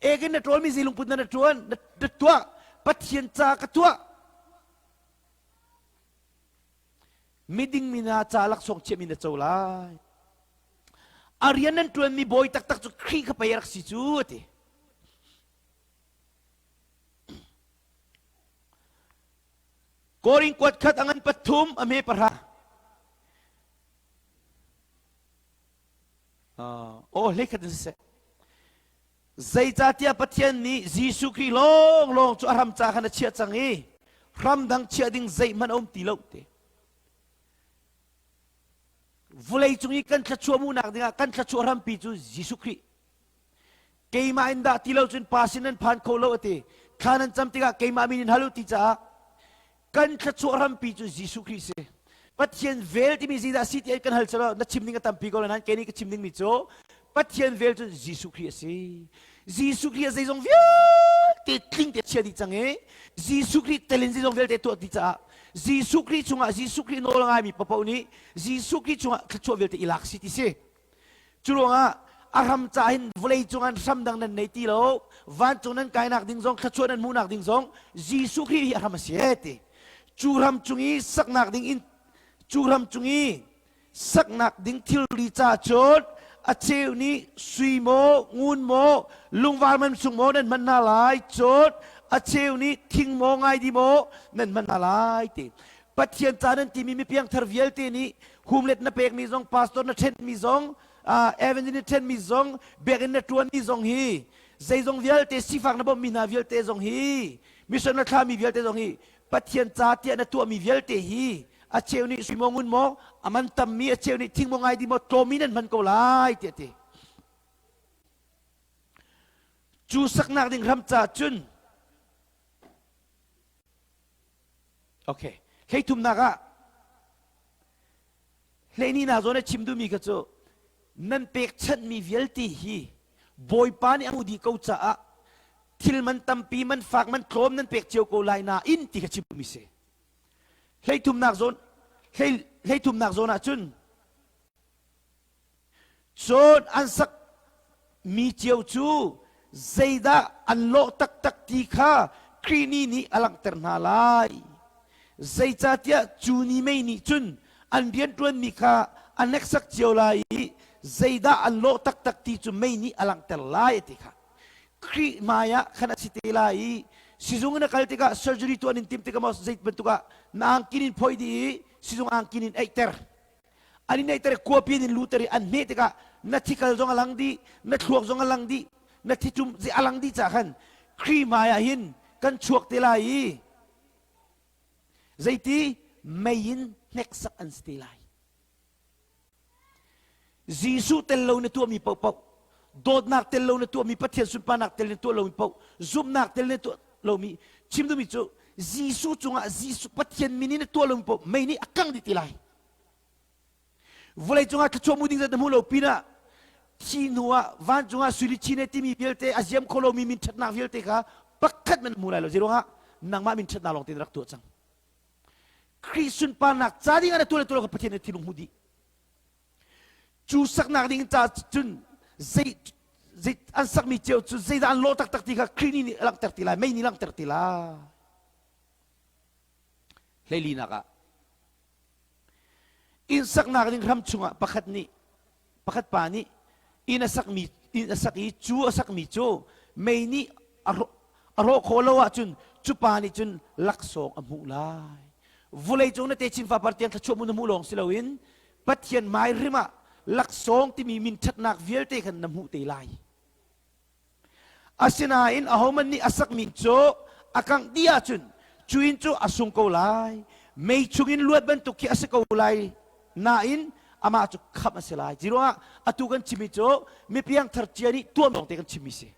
ekin na ṭawlmi zi lungput na na ṭuan na tuah pathian ca ka tuah Miding mi hna ca laksawng chiahmi na co lai. A rian nan ṭuanmi bawi taktak cu Khrih kha pei a rak si cu a ti. Korin kuat khat a ngan pathum a hme pahra. Aw hlei khat in siseh. Zeicahtiah Pathian nih Jesuh Khrih lawnglawng cu a hram ca khan a chiah cang i hram dang chiah ding zeihmanh a um ti lo ti. Vawlei cung i kan thluachuah hmuhnak dingah kan thluachuah hrampi cu Jesuh Khrih. Keimah in dah ti lo cun Pa sin nan phan kho lo a ti. Thla nan cam tikah keimah min in hal u ti caah kan thluachuah hrampi cu Jesuh Khrih si. Pathian vel timi zeidah si ti kan hal selaw na chim ding a tampi ko nain kei nih ka chim dingmi cu Pathian vel cu Jesuh Khrih a si. Jesuh Khrih a zeizong vialte tling te chia dih cang i Jesuh Khrih telin zeizong vialte tuah dih caah Jesuh Khrih chungah Jesuh Khrih nawl a ngaimi paoh nih Jesuh Khrih chungah thluachuah vialte i lak si ti si. Cu ruangah a hram ca hin vawlei cung an hram dang nan nei ti lo vancung nan kainak ding zong thluachuah nan hmuhnak ding zong Jesuh Khrih hi a hram a si e ti cu ram cung i saknak ding in cu ram cung i saknak ding thilri ca cun a cheu nih sui maw ngun maw lungvar man sung maw nan hman hna lai cun a cheu nih thing maw ngaidi maw nan hman hna lai ti Pathian ca nan timi mi piangthar vialte nih humlet na pekmi zong pastor na ṭhenmi zong evangelist na ṭhenmi zong biakinn na ṭuanmi zong hi zeizong vialte sifak na bawmhmi hna vialte zong hi mission na thlami vialte zong hi Pathian ca tiah na tuahmi vialte hi a cheu nih sui maw ngun maw a man tammi a cheu nih thing maw ngai di maw tlawmi nan hman ko lai tiah ti cu saknak ding ram ca cun Okay. Hleithumnak ah hleihnih zawn a chim duhmi kha cu nan pekchanhmi vialte hi Bawipa nih a hmuh dih ko caah thil man tampi man fak man tlawm nan pek cio ko lai nain ti kha chim duhmi si. Hleithumnak zawn hleithumnak zawn ah cun Cun an sak mi cio cu zeidah an lawh taktak ti kha Khrih ni nih a langhter hna lai. Zeicahtiah cu ni mei nih cun an rianṭuanmi kha a hneksak cio lai i zeidah an lawh taktak ti cu mei nih a langhter lai a ti kha. Khrih hmaiah khan a si te lai i sizung in a kal tikah surgery tuah in tim tikah maw zei bantuk ah na angkin in phoih dih i sizung angkin in eihter. An in eihter i kuapi in luter i an hmeh tikah na thikal zong a lang dih, na thluak zong a lang dih, na thicum a lang dih caah khan Khrih hmaiah hin kan chuak te lai i Zeiti mei in hneksak an si te lai. Jesuh tel lo na tuahmi paohpaoh, dawtnak tel lo na tuahmi, Pathian sunparnak tel na tuah lomi paoh, zumhnak tel na tuah lomi, chim duhmi cu Jesuh cungah Jesuh Pathian min in na tuah lomi paoh mei nih a kang dih ti lai. Vawlei cungah thluachuah mu ding zat na hmu lo pinah thi hnu ah vancung ah sui chin e timi vialte a ziam kho lomi min ṭhatnak vialte kha pakhat man hmu lai lo. Zeiruangah nangmah min ṭhatnak lawng te na rak tuah cang. Khrih sunparnak ca ding ah na tuah le tuah lo kha Pathian nih thinlung hmuh dih. Cu saknak ding ca cun zei zei an sakmi cio cu zeidah an lawh taktak ti kha Khrih nih a langhter ti lai, mei nih langhter ti lai. Hleilinak ah Inn saknak ding hram chungah pakhat nih pakhat pa nih inn a sakmi inn a sak i cu a sakmi cu mei nih a rawh khawh lo ahcun cu pa nih cun laksawng a hmuh lai. Vulei cung na techin fapar tiang thluachuah mu na hmuh lawng si loin Pathian hmai hrim ah laksawng timi min ṭhatnak vialte khan na hmuh te lai. Asinain ahohmanh nih a sakmi cu a kangh dih ahcun cu inn cu a sung ko lai. Mei chungin luat bantuk khi a si ko lai nain amah cu khamh a si lai. Cu ruangah atu kan chimmi cu mipiang thar cia nih tuah lawng te kan chimmi si.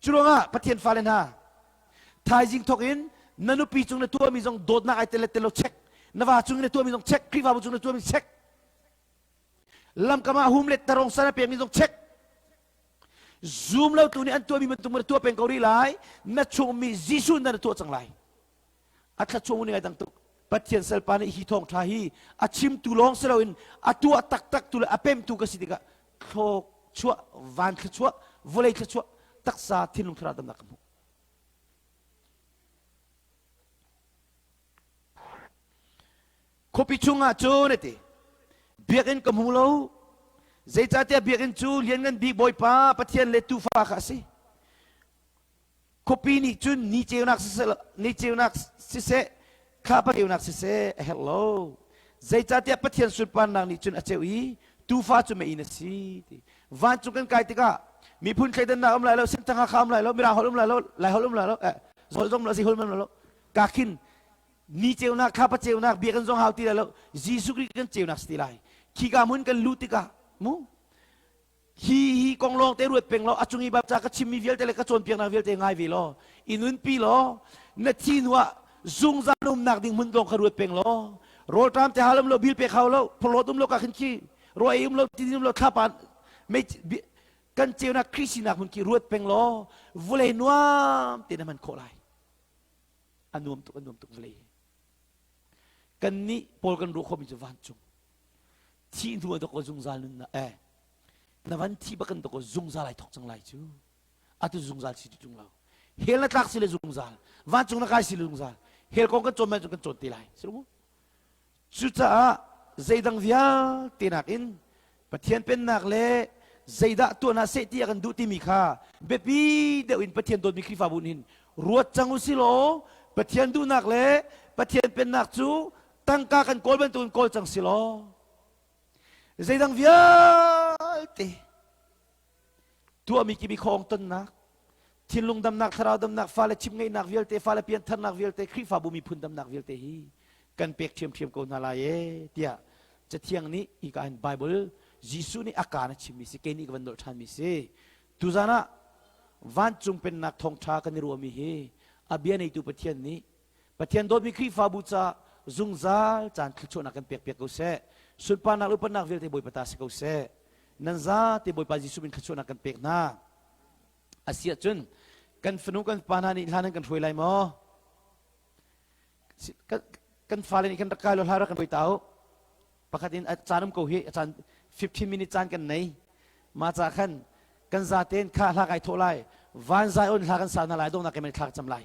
Cu ruangah Pathian fale hna, thaizing thawk in na nupi cung na tuahmi zong dawtnak ai tel le tel lo check, na va cung na tuahmi zong check, Khrihfabu cung na tuahmi check, lamkam ah hum le tarong san a pekmi zong check, Zum lo tu nih an tuahmi bantuk na tuah peng ko rih lai. Na chungmi Jesuh na tuah cang lai. A thla chung nih ai dang tuk. Pathian salpa nih hi thawngṭha hi a chimtu lawng si loin a tuah taktak tu le a pemtu ka si tikah thlawk chuah, van thluachuah, vawlei thluachuah, taksa thinlung thlarau damnak ka hmuh. Khuapi chungah cun a ti, biakinn ka hmu lo, zeicahtiah biakinn cu Lianngan Bik Bawipa Pathian le Tuufa kha a si. Khuapi nih cun ni ceunak siseh, ni ceunak siseh, thlapa ceunak siseh a herh lo. Zeicahtiah Pathian sunparnak nih cun a ceuh i Tuufa cu mei in a si. Ti. Vancung kan kai tikah miphun thleidannak um lai lo, Senthang Hakha um lai lo, Mirang holh um lai lo, Lai holh um lai lo, eh, holh zong lo, si holh um lai lo. Ka khin ni ceunak thlapa ceunak bia kan zong hau ti lai lo Jesuh Khrih kan ceunak si ti lai khika hmun kan luh tikah mu hi hi kong lawng te ruat peng lo a cung i bapca ka chimmi vialte le ka cawnpiaknak vialte ngai ve law i nunpi law na thi hnu ah zungzal umnak ding hmun lawng kha ruat peng law rawlṭam te hal um lo bil pek hau lo phorhlawt um lo ka khin khi raw ei um lo ti um lo thlapa mei kan ceunak Khrih sinak hmun khi ruat peng law vulei nuam te na hman khawh lai A nuam tuk, a nuam tuk vawlei hi. Kannih pawl kan ruah khawhmi cu vancung. Thih hnu ah dawkaw zungzal nunnak eh na van thi bak kan dawkaw zungzal ai thok cang lai cu. Atu zungzal si tung lo. Hell na tlak si le zungzal. Vancung na kai si le zungzal. Hell kong kan cawn man cu kan cawn te lai. Si lo mu? Cucaah zeidang vialte nakin Pathian Pennak le zeidah tuah hna seh ti a kan duh timi kha biapi deuh in Pathian dawtmi Khrihfabu nih hin ruat cang u si law Pathian duhnak le Pathian Pennak cu tangka kan kawl bantukin kawl cang si law zeidang vialte tuahmi kimi khawng tonnak thinlung damnak thlarau damnak fale chim ngeihnak vialte fale piantharnak vialte Khrihfabu miphun damnak vialte hi kan pek ṭhiamṭhiam ko hna lai e tiah cathiang nih hika hin Bible Jesuh nih a kaan a chimmi si kei nih ka van nolh ṭhanmi si tuzan ah vancung pennak thawngṭha kan i ruahmi hi a bia neitu Pathian nih Pathian dawtmi Khrihfabu ca zungzal caan thluachuahnak kan pek piak ko seh sunparnak le upatnak vialte Bawipa ta si ko seh nan zate Bawipa Jesuh min thluachuahnak kan pek hna asiah cun kan fanu kan pa hna nih hlan an kan hruai lai maw kan fale nih kan rak kai lo hla rak kan hruai ta u pakhat in a caan um ko hi a caan 15 minute caan kan nei ma ca khan kan zaten kha hla kai thawh lai van zai on hla kan sa hna lai dongnak ke men thla cam lai.